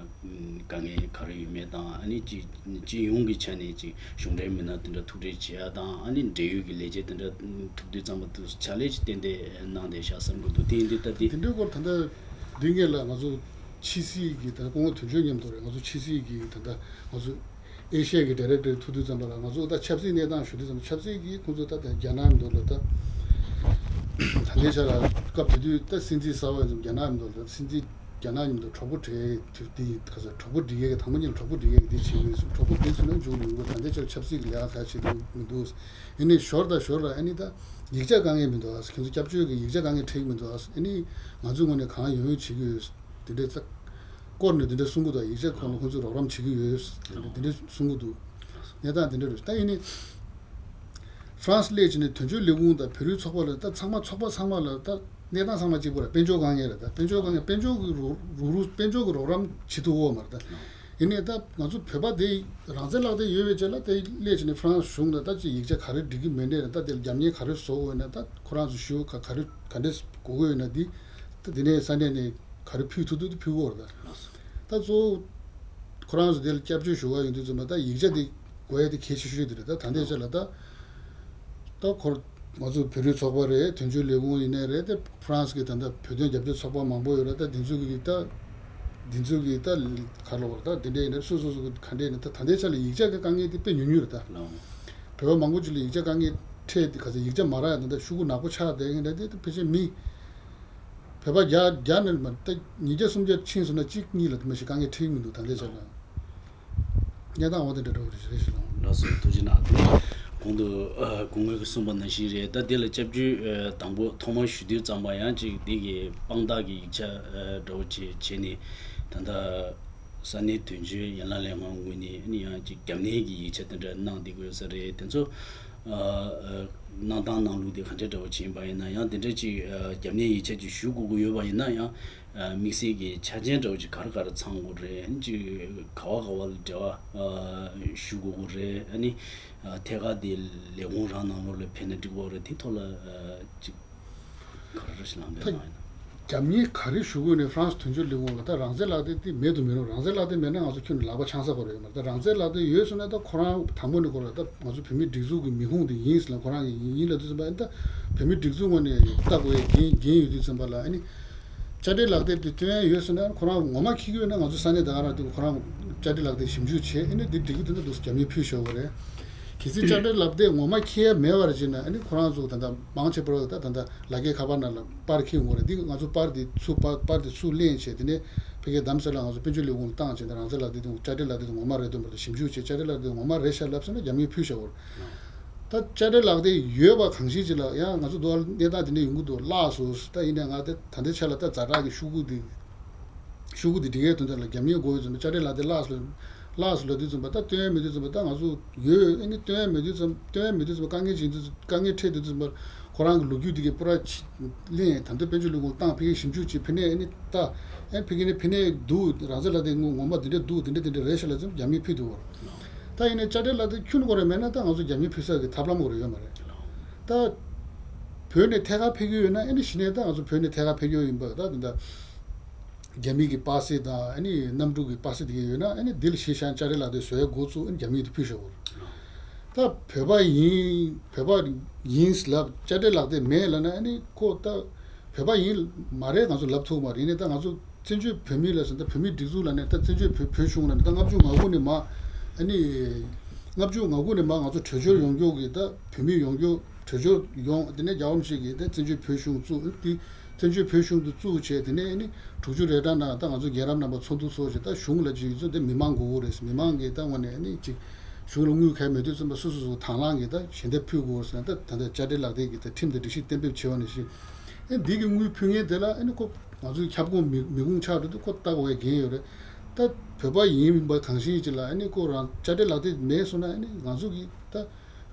དཀའ་ངལ་ག་རེ་ཡོད་མེད་དང་། ཨ་ནི་སྤྱི་སྤྱི་ཡོངས་ཀྱི་ཆ་ནས་ཅིག་གཞུང་འབྲེལ་མི་སྣ་དེ་འདྲ་ཐུག་འཕྲད་བྱེད་ཡ་དང་། ཨ་ནི་འབྲེལ་ཡོད་ཀྱི་ལས་བྱེད་དེ་འདྲ་ཐུག་དུས་ཙམ་པ་དུ་ཕྱག་ལས་ཅིག་ཏན་ཏན་གནང་བསྡད་ཤག་བསམ་གྱི་འདུག་དེ་ཡིན་དུས་ད་དེ། དེ་འདྲའི་སྐོར་ད་ལྟ་འདི་སྔོན་ལ་ང་ཚོ་ཕྱི་སྲིད་ཀྱི་ད་སྐུ་ངོ་དོན་གཅོད་མཉམ་དུ་རེད། ང་ཚོ་ཕྱི་སྲིད་ཀྱི་ད་ལྟ་ང་ཚོ་ཨེ་ཤི་ཡ་གི་ཌི་རེག་ཊར་ཐུག་དུས་ཙམ་པ་ལ་ང་ཚོ་ད་ཆབ་སྲིད་གནས་སྟངས་ཞུ་དུས་ཙམ་པ་ཆབ་སྲིད་ཀྱི་ཁོང་ཚོ་ད་ལྟ་རྒྱ་ནག་མདོ་ལ་ད་ད་ལྟའི་ཆ་ལ་སྐབས་དེ་དུས་ད་སྲིད་འཛིན་གསར་པ་ཡིན་ཙམ་རྒྱ་ནག་མདོ་ལ་སྲིད་འཛིན་རྒྱ་ནག་མཉམ་དུ་གྲོགས་པོ་འབྲེལ་དུས་དེ་ག་ཚོད་གྲོགས་པོ་སྒྲིག་ཡས་ཀྱི་དང་པོ་ཉིད་ལ་གྲོགས་པོ་སྒྲིག་ཡས་ཀྱི་དེ་བྱེད་ཀྱི་ཡོད། གྲོགས་པོ་སྒྲིག་ཚུལ་ནང་འཇུག་མི་འགོ་ད་ལྟའི་ཆ་ལ་ཆབ་སྲིད་ཀྱི་ལས་ཀ་ག་བྱེད་ཀྱི་མི་འདུག་ཡིན་ནའི་ཞོར་དང་ཞོར་ལ་ཨ་ནི་ད་ཡིག་ཆ་དཀའ་ངལ་མི་འདུག་ཨ་ཁྱེད་ཚོ་སྐྱབས་བཅོལ་གྱི་ཡིག་ཆ་དཀའ་ངལ་འཕྲད་ཀྱི་མི་འདུག་ཨ་ནི་ང་ཚོའི་ངོས་ནས་གང་ཡོང་ཡོང་བྱེད་ཀྱི་ཡོད། དེ་འདྲའི་ཚ་སྐོར་ནས་དེ་འདྲ་གསུང་གི་འདུག་ཡིག་ཆ་ཁོ་ན་ཁོང་ཚོས་རོགས་རམ་བྱེད་ཀྱི་ཡོད། དེ་འདྲ་དེ་འདྲ་གསུང་གི་འདུག་གནས་སྟངས་དེ་འདྲ་རེད། ད་ཡིན་ནའི་ཧྥ་རན་སི་སླེབས་བྱས་ནས་དོན་གཅོད་ལས་ཁུངས་དང་བོད་རིགས་ཚོགས་པ་ལ་ད་ཚང་མ་ཚོགས་པ་ཚང་མ་ལ་ད་གནས་སྟངས་ཚང་མ་གཅིག་པ་རེད། དཔལ་འབྱོར་དཀའ་ངལ་རེད། ད་དཔལ་འབྱོར་དཀའ་ངལ་དཔལ་འབྱོར་གྱི་རོགས་རོགས་རུ་དཔལ་འབྱོར་གྱི་རོགས་རམ་བྱེད་ཐུབ་ཡོད་མ་རེད་ད། ཡིན་ནའི་ད་ང་ཚོ་བོད་པ་དེ་རང་བཙན་ལག་དེ་ཡོད་པའི་རྗེས་ལ་དེ་སླེབས་བྱས་ནས་ཧྥ་རན་སི་གཞུང་ལ་ད་ཅིག་ཡིག་ཆ་ག་རེ་འབྲི་གི་མེད་ནའི་ད་དེ་ལ་རྒྱབ་གཉེར་ག་རེ་བཟོ་དགོས་ན་ད་ཁོ་རང་ཚོ་ཞུ་ག་ག་རེ་ག་འདྲས་དགོས་ཀྱི་ཡོད་ན་དེ་ད་དེ་ནས་ས་གནས་ནས་ག་རེ་ཕུལ་ཐུབ་ཐུབ་དེ་ཕུལ་དགོས་རེད་ད། ད་གཙོ་བོ་ཁོ་རང་ཚོ་དེ་ལ་སྐྱབས་བཅོལ་ཞུ་ག་ཡོང་དུས་ཙམ་པ་ད་ཡིག་ཆ་དེ་དགོས་ཡ་དེ་གལ་ཆེ་ཤོས་དེ་རེད། ད་ད་ལྟའི་ཆ་ལ་ད་ད་ཁོ་ང་ཚོ་བོད་རིགས་ཚོགས་པ་རེད། དོན་གཅོད་ལས་ཁུངས་ཡིན་ནའི་རེད། དེ་ཧྥ་རན་སི་གི་ད་ལྟ་བོད་དོན་རྒྱབ་སྐྱོར་ཚོགས་པ་མང་པོ་ཡོད་རེད། ད་འདི་ཚོ་གི་ད་འདི་ཚོ་གི་ད་ག་ལབ་དགོས་རེད། ད་འདི་འདྲ་ཡིན་ན་སོ་སོ་སོ་གི་ག་འདྲ་ཡིན་ན་ད་ད་ལྟའི་ཆ་ལ་ཡིག་ཆ་གི་དཀའ་ངལ་དེ་དཔེ་ཉུང་ཉུང་རེད་ད། བོད་པ་མང་པོ་ཅིག་ལ་ཡིག་ཆ་དཀའ་ངལ་འཕྲད་དེ་ག་ཚོད་ཡིག་ཆ་མ་རག་ཡ་ད་ལྟ་ཤོག་གུ་ནག་པོ་ཆགས་བསྡད་མཁན་རེད། དེ་ད་ཕལ་ཆེར་མི་བོད་པ་བརྒྱ་བརྒྱ་ནས་མ་ད་ཉིས་བརྒྱ་སུམ་བརྒྱ་ཕྱིན་སོང་ན་གཅིག་གཉིས་ལ་དེ་མ་ཞིག་དཀའ་ངལ་འཕྲད་ཀྱི་མི་འདུག་ད་ལྟའི་ཆ་ལ། གནས་སྟངས་འོ་དེ་འདྲ་འགྲོ་གི་རེད་ཞེས་གསུངས། ལགས་སོ། ཐུགས་རྗེ་གནང་། དེ་ནས་ གོང་དུ་ཨ་སྐུ་ངོ་གིས་གསུངས་པ་ནང་བཞིན་རེད། ད་འདི་ལ་སྐྱབས་བཅོལ་ཨ་དང་པོ་ཐོག་མར་ཞུ་དུས་ཙམ་པ་ཡང་ཅིག་འདི་གི་དཔང་རྟགས་ཀྱི་ཡིག་ཆ་ཨ་འདྲ་བོ་ཅིག་བྱས་ནས། ད་ལྟ་ས་གནས་དོན་གཅོད་ཡན་ལག་ལས་ཁང་ངོས་ནས་ཨ་ནི་ཡང་ཅིག་རྒྱབ་གནས་ཀྱི་ཡིག་ཆ་དེ་འདྲ་གནང་བསྡད་ཀྱི་ཡོད་ས་རེད། དེ་ཚོ་ཨ་ཨ་གནང་སྟངས་གནང་ལུགས་དེ་ག་འདྲ་འདྲ་བོ་ཅིག་ཡིན་པ་ཡིན་ན། ཡང་དེ་འདྲ་ཅིག་ཨ་རྒྱབ་གནས་ཡིག་ཆ་ཅིག་ཞུ་དགོས་ཀྱི་ཡོད་པ་ཡིན་ན་ཡང་། ཨ་དམིགས་བསལ་གྱི་ཆ་རྐྱེན་འདྲ་བོ་ཅིག་ག་རེ་ག་རེ་ཚང་དགོས་རེད། ཨ་ནི་ཅིག་ག་བ་ག་བ་ལ་འབྲེལ་བ་ཨ་ཞུ་དགོས་ཀྱི་རེད། ཨ་ནི་ཨ་ཐད་ཀར་དེ་ལས་ཁུངས་རང་ནང་ལོགས་ལ་ཕེབས་ན་འགྲིག་གི་རེད། དེ་ཐོག་ལ་ཨ་ཅིག་ག་རེ་རེ་ཞིག་ལངས་ད་འདོད་གནང་ཡིན་ན། རྒྱབ་གཉེར་ག་རེ་ཞུ་དགོས་ནས་ཧྥ་རན་སི་དོན་གཅོད་ལས་ཁུངས་ལ་ད་རང་བཙན་ལག་དེབ་དེ་མེད་དུ་མི་རུང་། རང་བཙན་ལག་དེབ་མེད་ན་ང་ཚོ་ཁྱོན་ནས་ལག་པ་འཆང་ས་ཁོ་རང་ཡོད་མ་རེད། ད་རང་བཙན་ལག་དེབ་ཡོད་སོང་ན་ད་ཁོ་རང་དང་པོ་ནས་ཁོ་རང་ད་ང་ཚོ་བོད་མིའི་སྒྲིག་འཛུགས་ཀྱི་མི་ཁུངས་དེ་ཡིན་ཟེར་ན་ཁོ་རང་གི་ཡིན་ལབ་དུས་ཙམ་པ། ད་བོད་མིའི་སྒྲིག་འཛུགས་ངོས་ནས་ལྟ་དགོས་ཡ་འགན་འགན་ཡོད་དུས་ཙམ་པ་ལ། ཨ་ནི་དཔྱ་ཁྲལ་ལག་དེབ་དེ་སྟོན་ཡ་ཡོད་ཟེར་ན་ཁོ་རང་ངོ་མ་འཁྱེར་གྱི་ཡོད་ན་ང་ཚོ་ས་གནས་ད་ག་རང་དེ་ཁོ་རང་དཔྱ་ཁྲལ་ལག་དེབ་ཞིབ་འཇུག་བྱས། ཨ་ནི་འདི་འགྲིག་གི་འདུག་ན་འདུག་རྒྱབ་གཉེར་ཕུལ་བཞག་དགོས་རེད། གལ་སྲིད་དཔྱ་ཁྲལ་ལག་དེབ་ངོ་མ་འཁྱེར་ཡ་མེད་པ་རེད་ཅེ་ན། ཨ་ནི་ཁོ་རང་ཚོ་ད་ལྟ་མང་ཆེ་བར་ད་ད་ལྟ་ལག་འཁྱེར་ཁ་པར་ནང་ལ་པར་འཁྱེར་དགོས་རེད། འདི་ང་ཚོ་པར་དེ་ཚུར་པར་པར་དེ་ཚུར་ལེན་བྱས། དེ་ནས་ཕ་གིའི་རྡ་རམ་ས་ལ་ང་ཚོ་དཔལ་འབྱོར་ལས་ཁུངས་ལ་བཏང་བྱས་ནས་རང་བཙན་ལག་དེབ་དེ་དཔྱ་ཁྲལ་ལག་དེབ་དེ་ངོ་མ་རེད་འདུག་མ་རེད་ཞིབ་འཇུག་བྱས། དཔྱ་ཁྲལ་ལག་དེབ་ངོ་མ་རེད་ཤག་ལབ་སོང་ན་རྒྱབ་གཉེར་ཕུལ་བཞག་དགོས་རེད། ད་དཔྱ་ཁྲལ་ལག་དེབ་ཡོད་པ་གང་ཞིག་ཅིག་ལ་ཡང་ང་ཚོ་དོ་གནས་སྟངས་དེ་འདྲ་ཡོང་གི་འདུག་བརླག་སོང་། ད་ཡིན་ནའི་ང་དེ་ད་ལྟའི་ཆ་ལ་ད་ཛ་དྲག་གི་ཤོག་གུ་དེ་ཤོག་གུ་དེ་སྒྲིག་ཡས་དོན་དག་ལ་རྒྱབ་གཉེར་དགོས་ཡོད་ཙམ་པ། དཔྱ་ཁྲལ་ལག་དེབ་བརླག་སོང་བརླག་སོང་ལབ་དུས་ཙམ་པ། ད་སྟོན་ཡས་མེད་དུས་ཙམ་པ་ད་ང་ཚོ་ཡོད། ཨ་ནི་སྟོན་ཡས་མེད་དུས་ཙམ་སྟོན་ཡས་མེད་དུས་ཙམ་པ་དཀའ་ངལ་ཅིག་ཡིན་དུས་དཀའ་ངལ་འཕྲད་དུས་ཙམ་པ་ཁོ་རང་གི་ལོ་རྒྱུས་དེ་གའི་པུ་ར་ཕྱི་ལེན། ད་ལྟ་དཔལ་འབྱོར་ལས་ཁུངས་བཏང་ཕ་གིར་ཞིབ་འཇུག་བྱས། ཕ་ནས་ཨ་ནི་ད་ཨ་ཕ་གི་ནས་ཕ་ནས་འདུག་རང་བཙན་ལག་དེབ་ངོ་མ་འདི་འདྲ་འདུག་འདི་འདྲ་འདི་འདྲ་རེད་ཤག་ལབ་ཙམ་རྒྱབ་གཉེར་ཕུལ་འདུག་བར། ད་ཡིན་ནའི་དཔྱ་ཁྲལ་ལག་དེབ་ཁྱོན་ནས་ཁོ་རང་མེད་ན་ད་ང་ཚོ་རྒྱབ་གཉེར་ཕུལ་ས་གི་ཐབས་ལམ་ཁོ་རང་ཡོད་མ་རེད། ད་བོད་ནས་ཐད་ཀར་ཕེབས་ཀྱི་ཡོད་ན་ཨ་ནི་གཞི་ནས་ད་ང་ཚོ་བོད་ནས་ཐད་ཀར་ཕེབས་ཀྱི་ཡོད་ཡིན་པ། ད་འདི་འདྲ་རྒྱ་མི་གི་པ་སེ་དང་ཨ་ནི་གནམ་གྲུ་གི་པ་སེ་དེ་གའི་ཡོད་ན། ཨ་ནི་འདི་ལ་གཞི་བཞག་དཔྱ་ཁྲལ་ལག་དེབ་བཟོ་ཡའི་འགོ་བཙུགས། ཨ་ནི་རྒྱབ་གཉེར་དེ་ཕུལ་བཞག་དགོས་རེད། ད་བོད་པ་ཡིན་བོད་པ་ཡིན་ལབ་དཔྱ་ཁྲལ་ལག་དེབ་མེད་ལབ་ན། ཨ་ནི་ཁོ་ད་བོད་པ་ཡིན་མ་རེད། ང་ཚོ་ལབ་ཐུབ་མ་རེད། ཡིན་ནའི་ད་ང་ཚོ་བཙན་བྱོལ་བོད་མི་ལ་ཟེར། ད་བོད་མིའི་སྒྲིག་འཛུགས་ལ་ནས་ད་བཙན་བྱོལ་བོད་བོད་གཞུང་ལ་ནས་ད་ལྔ་བཅུ་ང་དགུ་ནས་མ། ཨ་ནི་ལྔ་བཅུ་ང་དགུ་ནས་མ་ང་ཚོ་བྲོས་བྱོལ་ཡོང་རྒྱུ་གི་ད་བོད་མི་ཡོང་རྒྱུ་བྲོས་བྱོལ་ཡོང་། དེ་ནས་རྒྱལ་བ་རིན་པོ་ཆེ་གིས་ད་བཙན་བྱོལ་བོད་གཞུང་བཙུགས། དེ་བཙན་བྱོལ་བོད་གཞུང་དུ་བཙུགས་བྱས། དེ་ནས་ཨ་ནི་དྲུག་ཅུ་རེ་གྲངས་ནང་ད་ང་ཚོ་རྒན་རབས་རྣམ་པ་ཚོགས་འདུ་ཚོགས་བྱས། ད་གཞུང་ལ་ཅིག་ཡོད་ཚད་དེ་མི་མང་དགོས་ཀྱི་རེད། མི་མང་གིས་ད་དངོས་གནས་ཨ་ནི་ཅིག་གཞུང་ལ་དངུལ་གང་མེད་དུས་ཙམ་པ་སོ་སོ་སོ་དང་བླངས་ཀྱིས་ད་ཞལ་འདེབས་ཕུལ་དགོས་ཟེར་ན། ད་ད་ལྟ་དཔྱ་ཁྲལ་ལག་དེབ་ཀྱི་ད་ཁྲིམས་དང་སྒྲིག་གཞི་གཏན་འབེབས་བྱས་པ་ནང་བཞིན། ཨེ་འདི་གི་དངུལ་ཕུལ་མཁན་དེ་ལ་ཨེ་ནི་ཁོ་ང་ཚོའི་ཁྱབ་ཁོངས་མི་མི་ཁུངས་ཆགས་འགྲོ་དུས་ཁོ་ལྟ་དགོས་པའི་འགན་ཡོད་རེད། ད་བོད་པ་ཡིན་པ་གང་ཞིག་ཅིག་ལ་ཨེ་ནི་ཁོ་རང་དཔྱ་ཁྲལ་ལག་དེབ་མེད་སོང་ན། ཨེ་ནི་ང་ཚོ་གི་ད་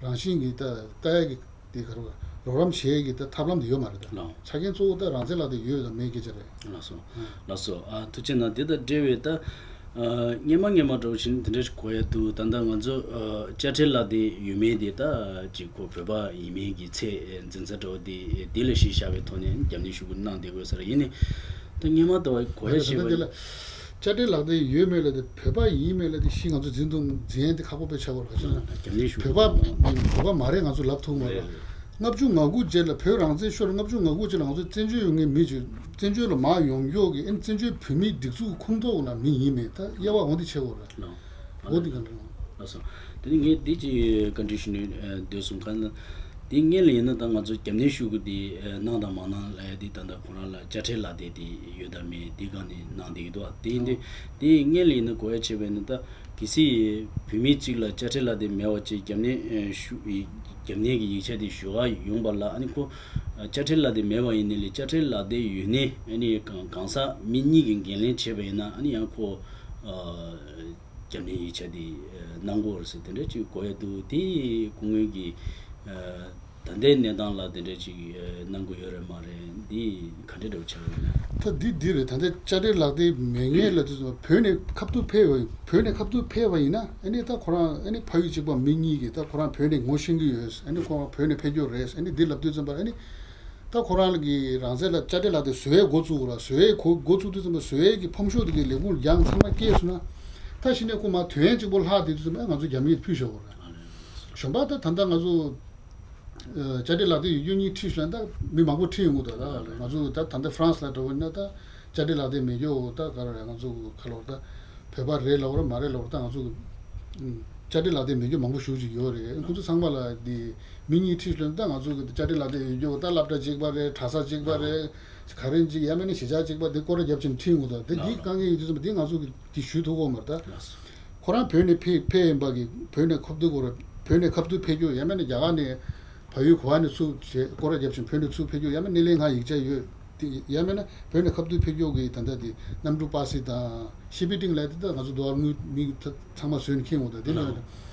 རང་བཞིན་གྱི་ད་ལྟ་ཡ་གི་དེ་ག་རེ་རོགས་རམ་བྱེད་ཡ་གི་ད་ཐབས་ལམ་དེ་ཡོད་མ་རེད། ད་ལགས། ཆ་རྐྱེན་གཙོ་བོ་ད་རང་བཙན་ལག་དེབ་ཡོད་དང་མེད་སྐད་ཆ་རེད། ལགས་སོ། ལགས་སོ། ཨ་ཐུགས་རྗེ་གནང་། དེ་དང་འབྲེལ་བའི་ད་ཨ་སྔོན་མ་སྔོན་མ་འདྲ་བོ་ཞིག་ནི་དེ་འདྲ་ཞིག་གོ་ཡ་འདུག་ད་ལྟ་ང་ཚོ་ཨ་དཔྱ་ཁྲལ་ལག་དེབ་ཡོད་མེད་དེ་ད་ཅིག་ཁོ་བོད་པ་ཡིན་མིན་གྱི་ཚད་འཛིན་ས་འདྲ་བོ་དེ་དེ་ལ་གཞི་བཞག་པའི་ཐོག་ནས་རྒྱབ་གཉེར་ཞུ་དགོས་གནང་བསྡད་དགོས་ས་རེད། ཡིན་ནའི་ད་སྔོན་མ་ལྟ་བུ་གོ་ཡ་ད་ལྟ་བྱས་པ་དེ་ལ་དཔྱ་ཁྲལ་ལག་དེབ་ཡོད་མེད་ལ་དེ། བོད་པ་ཡིན་མེད་ལ་དེ་གཞི་ང་ཚོ་འཛིན་ཐུབ་འཛིན་ཡ་དེ་ཁག་པོ་དཔེ་ཆགས་པ་རེད། ག་ཅི་ན་རྒྱབ་གཉེར་ཞུ་བོད་པ་བོད་པ་མ་རེད། ང་ཚོ་ལབ་ཐུབ་མ་རེད། རེད། ལྔ་བཅུ་ང་དགུ་རྗེས་ལ་བོད་རང་བཙན་ཤོར་ལྔ་བཅུ་ང་དགུ་རྗེས་ལ་ང་ཚོ་བཙན་བྱོལ་ཡོང་མཁན་མི་ཅིག་བཙན་བྱོལ་ལ་མར་ཡོང་མགྱོགས་ཀྱི་ཨེ་བཙན་བྱོལ་བོད་མིའི་སྒྲིག་འཛུགས་ཁོངས་གཏོགས་ལ་མི་ཡིན་མེད་ད་དབྱེ་བ་འོ་འདི་ཕྱེ་དགོས་རེད། ལགས། འོ་འདི་ག་རེད། ལགས་སོ། དེ་ནི་ངས་འདི་ཅིག་ག་འདྲ་ཞུ་ནས་འདོད་སོང་ག་ན། དེ་སྔོན་ལ་ཡིན་ན་ད་ང་ཚོ་རྒྱབ་གཉེར་ཞུ་དགོས་དེ་གནང་དང་མ་གནང་ལབ་ཡ་དེ་ད་ལྟ་ཁོ་རང་ལ་དཔྱ་ཁྲལ་ལག་དེབ་དེ་ཡོད་དང་མེད་དེ་སྒང་ནས་གནང་བསྡད་ཀྱི་འདུག་དེ་ཡིན་དུས་དེ་སྔོན་ལ་ཡིན་ན་གོ་ཡ་བྱས་པ་ཡིན་ན་ད། གལ་སྲིད་བོད་མི་གཅིག་ལ་དཔྱ་ཁྲལ་ལག་དེབ་མེད་པ་ཅིག་རྒྱབ་གཉེར་ཨ་ཞུ་རྒྱབ་གཉེར་གྱི་ཡིག་ཆ་དེ་ཞུ་ག་ཡོང་བ་ལ། ཨ་ནི་ཁོ་ཨ་དཔྱ་ཁྲལ་ལག་དེབ་མེད་པ་ཡིན་ནའི་ལས་དཔྱ་ཁྲལ་ལག་དེབ་ཡོད་ནའི་ཨ་ནི་གང་གང་ཟག་མི་གཉིས་ཀྱིས་འགན་ལེན་བྱས་པ་ཡིན་ན། ཨ་ནི་ཡང་ཁོ་ཨ་རྒྱབ་གཉེར་ཡིག་ཆ་དེ་ཨ་གནང་དགོས་རེད་ཟེར་དེ་འདྲ་ཅིག་གོ་ཡ་འདུག་དེ་སྐུ་ངོ་གིས་ཨ། ད་ལྟའི་གནས་སྟངས་ལ་དེ་འདྲ་ཅིག་ཨ་གནང་དགོས་ཡོད་རེད་མ་རེད། འདི་ག་འདྲ་འདྲ་བོ་ཆགས་ཡོད་ན། ད་འདི་འདི་རེད། ད་ལྟ་དཔྱ་ཁྲལ་ལག་དེབ་མེད་མཁན་ལ་དུས་ཙམ་པ་བོད་ནས་ཁ་ཐུག་ཕེབས་པ་ཡིན། བོད་ནས་ཁ་ཐུག་ཕེབས་པ་ཡིན་ན་ཨ་ནི་ད་ཁོ་རང་ཨ་ནི་ཕ་ཡུལ་གཅིག་པ་མི་གཉིས་ཀྱིས་ད་ཁོ་རང་བོད་ནས་ངོ་ཤེས་ཀྱི་ཡོད། ཨ་ནི་ཁོ་རང་བོད་ནས་ཕེབས་རྒྱུ་རེད། ཨ་ནི་འདི་ལབ་དུས་ཙམ་པ་ཨ་ནི་ད་ཁོ་རང་གི་རང་བཙན་ལ་དཔྱ་ཁྲལ་ལག་དེབ་བཟོ་ཡས་འགོ་བཙུགས་ར། བཟོ་ཡས་འགོ་འགོ་བཙུགས་དུས་ཙམ་པ་བཟོ་ཡས་ཀྱི་ཕོམ་ཤོག་དེ་གའི་ལས་ཁུངས་ལ་ཡང་ཚང་མ་སྐྱེལ་སོང་ན། ད་གཞི་ནས་ཁོ་མར་ཐོན་ཡས་གཅིག་པོ་ལྷག་དེ་དུས་ཙམ་པ་ཨ་ང་ཚོ་རྒྱབ་གཉེར་ཕུལ་བཞག་དགོས་ར། གཞན་པ་ད་ད་ལྟ་ང་ཚོ་ཨ་དཔྱ་ཁྲལ་ལག་དེབ་ཡོད་རྒྱུ་གཉིས་ཁྲིད་ཤོག་ལབ་ན་ད་མི་མང་པོ་ཁྲིད་ཡོང་གི་འདུག་ད་ང་ཚོ་ད་ད་ལྟ་ཧྥ་རན་སི་ལ་འགྲོ་བ་ཡིན་ན་ད་དཔྱ་ཁྲལ་ལག་དེབ་མེད་རྒྱུ་ད་ག་རེ་རེད། ང་ཚོ་ག་ལོར་ད་བོད་པ་རེད་ལབ་ར་མ་རེད་ལབ་ར། ད་ང་ཚོ་ཨ་དཔྱ་ཁྲལ་ལག་དེབ་མེད་རྒྱུ་མང་པོ་ཞེ་པོ་ཅིག་ཡོད་རེད། ཁོ་ཚོ་ཚང་མ་ལ་དེ་མི་གཉིས་ཁྲིད་ཤོག་ལབ་ན་ད་ང་ཚོ་གི་དཔྱ་ཁྲལ་ལག་དེབ་ཡོད་རྒྱུ་ད་སློབ་གྲྭ་གཅིག་པ་རེད། གྲྭ་ས་གཅིག་པ་རེད། ག་རེ་གཅིག་ཡང་མིན་ན་གཞིས་ཆགས་གཅིག་པ་དེ་སྐོར་ར་རྒྱབ་ཕྱིན་ཁྲིད་ཡོང་གི་འདུག་དེ་འདིའི་དཀའ་ངལ་ཡོད་དུས་ཙམ་པ་དེ་ང་ཚོ་གི་དེ་ཞུ་ཐུབ་ཀྱི་ཡོད་མ་རེད་ད། ཁོ་རང་བོད་ནས་ཕེབས་ཕེབས་ཡིན་པ་གི་བོད་ནས་ཁ་ཐུག་ཁོ་ར་ བོད་ནས་ཁ་ཐུག་ཕེབས་རྒྱུ། ཡང་མིན་ན་རྒྱ་གར་ནས་བལ་ཡུལ་ག་བ་ནས་ཚུར་བྱས་སྐོར་ར་བརྒྱབ་ཅིང་བོད་ནས་ཚུར་ཕེབས་རྒྱུ། ཡང་མིན་ན་སྣེ་ལེན་ཁང་ཡིག་ཆ་ཡོད་དེ། ཡང་མིན་ན་བོད་ནས་ཁ་ཐུག་ཕེབས་རྒྱུ་གི་ད་ལྟ་དེ་གནམ་གྲུ་པ་སེ་དང་ཤི་པི་ཏིང་ལབ་དེ། ད་ང་ཚོ་དོ་བར་དངུལ་མི་ཚང་མ་བཟོས་ནས་འཁྱེར་འོང་། ད་དེ་ནས་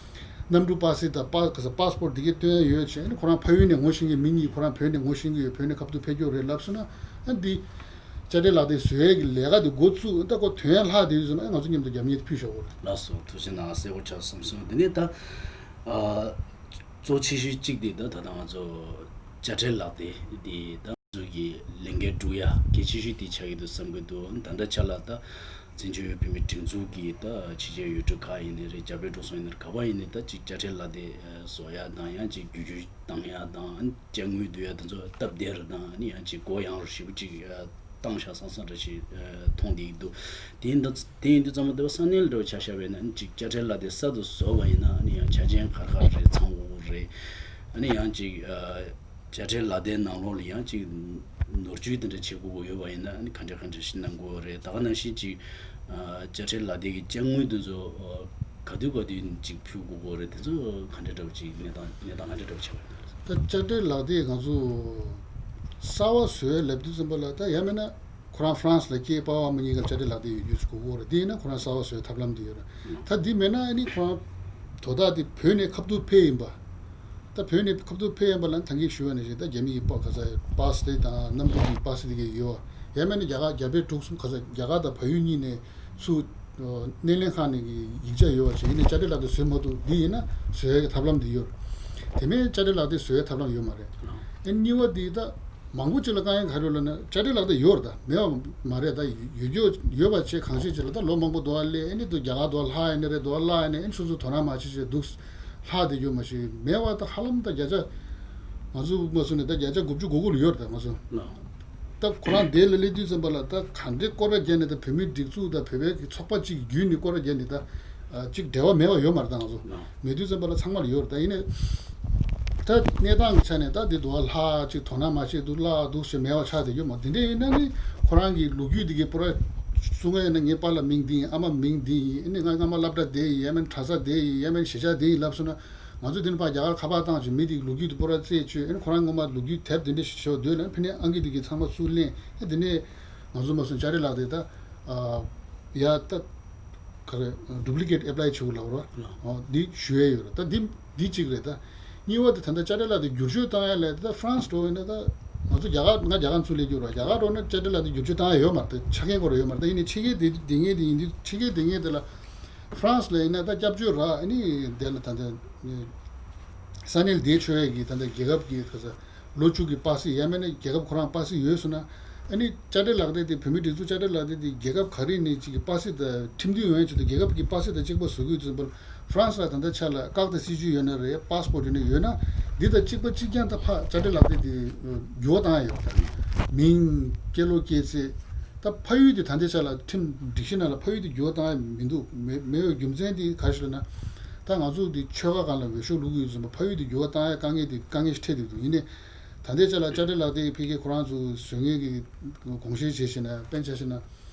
གནམ་གྲུ་པ་སེ་དང་པ་ག་ས་པ་སི་པོར་ཊི་དེ་གའི་སྟོན་ཡ་ཡོད་བྱས། ཨ་ནི་ཁོ་རང་ཕ་ཡུལ་ནས་ངོ་ཤེས་མཁན་མི་གཉིས་ཁོ་རང་བོད་ནས་ངོ་ཤེས་ཀྱི་ཡོད། བོད་ནས་ཁ་ཐུག་ཕེབས་རྒྱུ་རེད་ལབ་སོང་ན། ཨ་འདི་དཔྱ་ཁྲལ་ལག་དེབ་བཟོ་ཡས་ཀྱི་ལས་ཀ་དེ་འགོ་བཙུགས། ད་ཁོ་ཐོན་ཡ་ལྷག་དེ་ཡོད་ཟེར་ན། ཨ་ང་ཚོ་མཉམ་དུ་རྒྱབ་གཉེར་ཕུལ་ཤོག་གོ། ལགས་སོ། ཐུགས་རྗེ་གནང་། གསལ་པོ་ཆགས་སོང་། དེ་ནས་ད་ཨ་གཙོ་ཆེ་ཤོས་གཅིག་དེ་ད་ད་ལྟ་ང་ཚོ་དཔྱ་ཁྲལ་ལག་དེབ་དེ་ད་ང་ཚོ་གི་ལས་འགན་སྒྲུབ་ཡ་གལ་ཆེ་ཤོས་དེ་ཆགས་ཀྱི་འདུག་བསམ་གྱི་འདུག་ད་ལྟ་ཆ་ལ་ད་བཙན་བྱོལ་བོད་མིའི་སྒྲིག་འཛུགས་ཀྱི་ད་ཕྱི་རྒྱལ་ཡུལ་གྲུ་ཁག་ཡིན་ནའི་རེད། རྒྱ་བལ་འབྲུག་གསུམ་ཡིན་ནའི་རེད། ག་པར་ཡིན་ནའི་ད་ཅིག་དཔྱ་ཁྲལ་ལག་དེབ་བཟོ་ཡ་དང་། ཡང་ཅིག་བསྒྱུར་བཅོས་བཏང་ཡ་དང་། ཨ་ནི་དཔྱ་དངུལ་བསྡུ་ཡ་དེ་ཚོ་སྟབས་བདེར་དང་། ཨ་ནི་ཡང་ཅིག་གུ་ཡངས་རུ་ཞེ་པོ་ཅིག་ཨ་བཏང་བཞག་བསམ་བསམ་འདྲ་ཞིག་ཨ་མཐོང་བསྡད་ཀྱི་འདུག་དེ་ཡིན་ད། དེ་ཡིན་དུས་ཙམ་པ་དེ་བ་ས་གནས་ལ་འདྲ་བོ་ཆ་བཞག་པ་ཡིན་ན། ཨ་ནི་ཅིག་དཔྱ་ཁྲལ་ལག་དེབ་གསར་དུ་བཟོ་བ་ཡིན་ན། ཨ་ནི་ཡང་ཆ་རྐྱེན་ག་རེ་ག་རེ་ཚང་དགོས་རེད། ཨ་ནི་ཡང་ཅིག་ཨ་དཔྱ་ཁྲལ་ལག་དེབ་ནང་ལོགས་ལ་ཡང་ཅིག་ནོར་བཅོས་དེ་འདྲ་བྱེད་དགོས་ཀྱི་ཡོད་པ་ཡིན་ན། ཨ་ནི་ག་འདྲ་ག་འདྲ་ཞིག་གནང་དགོས་རེད། ད་ག་ནང་བཞིན་ཅིག་ཨ་དཔྱ་ཁྲལ་ལག་དེབ་ཀྱི་དཔྱ་དངུལ་དེ་ཚོ་ཨ་ག་དུས་ག་དུས་ཅིག་ཕུལ་དགོས་ཀྱི་རེད། དེ་ཚོ་ག་འདྲ་འདྲ་བོ་ཅིག་གནས་སྟངས་གནས་སྟངས་ག་འདྲ་འདྲ་བོ་ཆགས་པ་ཡིན་ན། ད་དཔྱ་ཁྲལ་ལག་དེབ་ང་ཚོ་གསར་པ་བཟོ་ཡ་ལབ་དུས་ཙམ་པ་ལ། ད་ཡང་མིན་ན་ཁོ་རང་ཧྥ་རན་སི་ལ་སྐྱེས་པ་ཕ་མ་གཉིས་ཀ་དཔྱ་ཁྲལ་ལག་དེབ་ཡོད་རྒྱུ་ཅིག་དགོས་ཀྱི་རེད། དེ་ཡིན་ན་ཁོ་རང་གསར་པ་བཟོ་ཡ་ཐབས་ལམ་དེ་ཡོད་རེད། ད་དེ་མེད་ན་ཨ་ནི་ཁོ་རང་དོ་བདག་དེ་བོད་ནས་ཁ་ཐུག་ཕེབས་ཡིན་པ། ད་བོད་ནས་ཁ་ཐུག་ཕེབས་ཡིན་པ་ལ་ད་གིན་ཞུས་པ་ནང་བཞིན་ད་རྒྱ་མི་གི་པ་ག་ས་པ་སེ་དང་གནམ་གྲུ་གི་པ་སེ་དེ་གའི་ཡོད་པ། ཡང་མིན་ན་རྒྱ་གར་རྒྱ་བལ་འབྲུག་གསུམ་ག་ས་རྒྱ་གར་དང་བལ་ཡུལ་གཉིས་ནས་ཚུར་སྣེ་ལེན་ཁང་ནས་ཀྱི་ཡིག་ཆ་ཡོད་པ་ཞིག་ཡིན་ན་དཔྱ་ཁྲལ་ལག་དེབ་བཟོས་མ་ཐུབ། འདི་ཡིན་ན་བཟོ་ཡ་གི་ཐབས་ལམ་འདི་ཡོད། དེ་མིན་དཔྱ་ཁྲལ་ལག་དེབ་བཟོ་ཡ་ཐབས་ལམ་ཡོད་མ་རེད། ཨ་གཉིས་པ་འདི་ད་མང་པོ་ཅིག་ལ་དཀའ་ངལ་ག་རེ་ཡོད་ལབ་ན། དཔྱ་ཁྲལ་ལག་དེབ་ཡོད་རེད། ད་མེད་པ་མ་རེད། ད་ཡོད་རྒྱུ་ཡོད་པ་བྱས་གང་ཤེས་ཅིག་ལ་ད་ལོ་མང་པོ་འདུག་ཨ་ལས། ཨ་ནི་ད་རྒྱ་གར་འདུག་ཨ་ལྷག་ཡ་ནི་རེད། འདུག་ཨ་ལྷག་ཡ་ནི། ཨ་ནི་སོ་སོ་དོ་སྣང་མ་བྱེད་བྱས་འདུག་ལྷག་བསྡད་རྒྱུ་མ་ཞིག་མེད་པ། ད་ཧ་ལམ་ད་བརྒྱ་ཆ་ང་ཚོ་མ་སོང་ནས་ད་བརྒྱ་ཆ་དགུ་བཅུ་གོ་དགུ་ལ་ཡོད་རེད། ད་ང་ཚོ་ད་ཁོ་རང་དེ་ལ་སླེབས་དུས་ཙམ་པ་ལ་ད་ག་འདྲའི་སྐོར་ར་བརྒྱབ་ནས། ད་བོད་མིའི་སྒྲིག་འཛུགས་དང་བོད་པའི་གི་ཚོགས་པ་གཅིག་བརྒྱུད་ནས་སྐོར་ར་བརྒྱབ་ནས་ད་ཨ་གཅིག་འབྲེལ་བ་མེད་པ་ཡོད་མ་རེད། ད་ང་ཚོ་མེད་དུས་ཙམ་པ་ལ་ཚང་མ་ལ་ཡོད་རེད། ད་ཡིན་ནའི་ད་གནས་སྟངས་ཀྱི་ཆ་ནས་ད་འདི་འདུག་ཨ་ལྷག་ཅིག་དོ་སྣང་མ་བྱེད་འདུག་ལྷག་འདུག་ཞེས་མེད་པ་ཆགས་བསྡད་ཡོད་མ། དེ་འདྲ་ཡིན་ན་ནི་ཁོ་རང་གི་ལོ་རྒྱུས་འདི་གའི་པོ་ར་གསུང་གི་ཡིན་ན། ངའི་པཱ་ལགས་མིང་འདི་ཡིན། ཨ་མ་མིང་འདི་ཡིན། ཨ་ནི་ང་སྔ་མ་སློབ་གྲྭ་འདི་ཡིན། ཡང་མིན་གྲྭ་ས་འདི་ཡིན། ཡང་མིན་གཞིས་ཆགས་འདི་ཡིན་ལབ་སོང་ན། ང་ཚོས་དེ་ནས་ཕར་རྒྱ་གར་ཁ་པར་བཏང་བྱས་མི་དེའི་ལོ་རྒྱུས་དེ་པོ་ར་བཙལ་བྱས། ཨ་ནི་ཁོ་རང་སྔོན་མ་ལོ་རྒྱུས་དེབ་དེ་འདྲ་ཞིག་ཞོག་འདོད་ལ། ཨ་ནི་ཕ་ནས་ཨང་ཀི་དེ་གའི་ཚང་མ་ཚུར་ལེན། ཨ་དེ་ནས་ང་ཚོ་མ་སོང་དཔྱ་ཁྲལ་ལག་དེབ་ད་ཨ་ཡ་ད་ག་རེ་ཌུབ་ལི་ཀེཊ་ཨེབ་ལའི་བྱེད་དགོས་ལབ་རོགས། ཨོ་འདི་ཞུ་ཡས་ཡོད་རེད། ད་འདི་འདི་གཅིག་རེད། ད་གཉིས་པ་དེ་ད་ལྟ་དཔྱ་ཁྲལ་ལག་དེབ་བསྒྱུར་བཅོས་བཏང་ཡ་ལས། ད་ཧྥ་རན་སི་འགྲོ་ཡིན་ན། ད་ང་ཚོ་རྒྱ་གར་ང་རྒྱ་གར་ཚུར་སླེབས་རྒྱུ་རེད། རྒྱ་གར་འགྲོ་ན་དཔྱ་ཁྲལ་ལག་དེབ་བསྒྱུར་བཅོས་བཏང་ཡ་ཡོད་མ་རེད། ད་ཆ་རྐྱེན་སྐོར་ཡོད་མ་རེད། ད་ཡིན་ནའི་ཕྱི་རྒྱལ་དེ་དེ་སྔའི་དེ་ཡིན་དུས། ཕྱི་རྒྱལ་དེ་སྔའི་དེ་ལ་ཧྥ་རན་སི་ལ་ཡིན་ན་ད་སྐྱབས་བཅོལ་རག་ཨ་ནི་དེ་ལ་ད་ལྟ་ས་གནས་ལ་བསྡད་ཆོག་ཡས་ཀྱི་ད་ལྟ་རྒྱལ་ཁབ་ཀྱི་ག་ས་ལོ་བཅུ་གི་པ་སེ། ཡང་མིན་ན་རྒྱལ་ཁབ་ཁོ་རང་པ་སེ་ཡོད་སོང་ན། ཨ་ནི་དཔྱ་ཁྲལ་ལག་དེབ་དེ་བོད་མིའི་སྒྲིག་འཛུགས་དཔྱ་ཁྲལ་ལག་དེབ་དེ་རྒྱལ་ཁབ་ག་རེ་ནས་ཅིག་གི་པ་སེ་དང་ཁྲིམས་མཐུན་ཡོང་ཡས་ཆེད་དུ་རྒྱལ་ཁབ་ཀྱི་པ་སེ་དང་གཅིག་པ་བཟོ་དགོས་དུས་ཙམ་པར། ཧྥ་རན་སི་ལ་ད་ལྟ་ཆ་ལ་ཀར་ཏི་སྲིད་ཇུས་ཡོད་ན་རེད། པ་སི་པོར་ཊི་ཡོད་ན་ཡོད་ན། འདི་དང་གཅིག་པ་གཅིག་རྐྱང་ད་ཕར་དཔྱ་ཁྲལ་ལག་དེབ་དེ་འགྱུར་བ་བཏང་ཡ་ཡོད་ད། མིང་སྐྱེས་ལོ་སྐྱེས་ཚེས། ད་ཕ་ཡུལ་དེ་ད་ལྟའི་ཆ་ལ་ཁྲིམས་སྒྲིག་གཞི་ནང་ལ་ཕ་ཡུལ་དེ་འགྱུར་བ་བཏང་ཡ་མི་འདུག་མེད་མེད་པའི་རྒྱུ་མཚན་དེ་ག་རེ་ཞིག་ལབ་ན། ད་ང་ཚོ་འདི་ཆོལ་ཁ་སྒང་ལ་འོས་ཤོག་བླུག་གི་ཡོད་ཙམ་པ། ཕ་ཡུལ་དེ་འགྱུར་བ་བཏང་ཡ་དཀའ་ངལ་དེ་དཀའ་ངལ་ཞིག་འཕྲད་བསྡད་འདུག་ཡིན་ནའི་ད་ལྟའི་ཆ་ལ་དཔྱ་ཁྲལ་ལག་དེབ་ཕ་གིའི་ཁོ་རང་ཚོ་བཟོ་མཁན་གྱི་དགོངས་བཞེས་བྱས་བྱས་ན། དཔེར་ན་ཆ་བཞག་ན།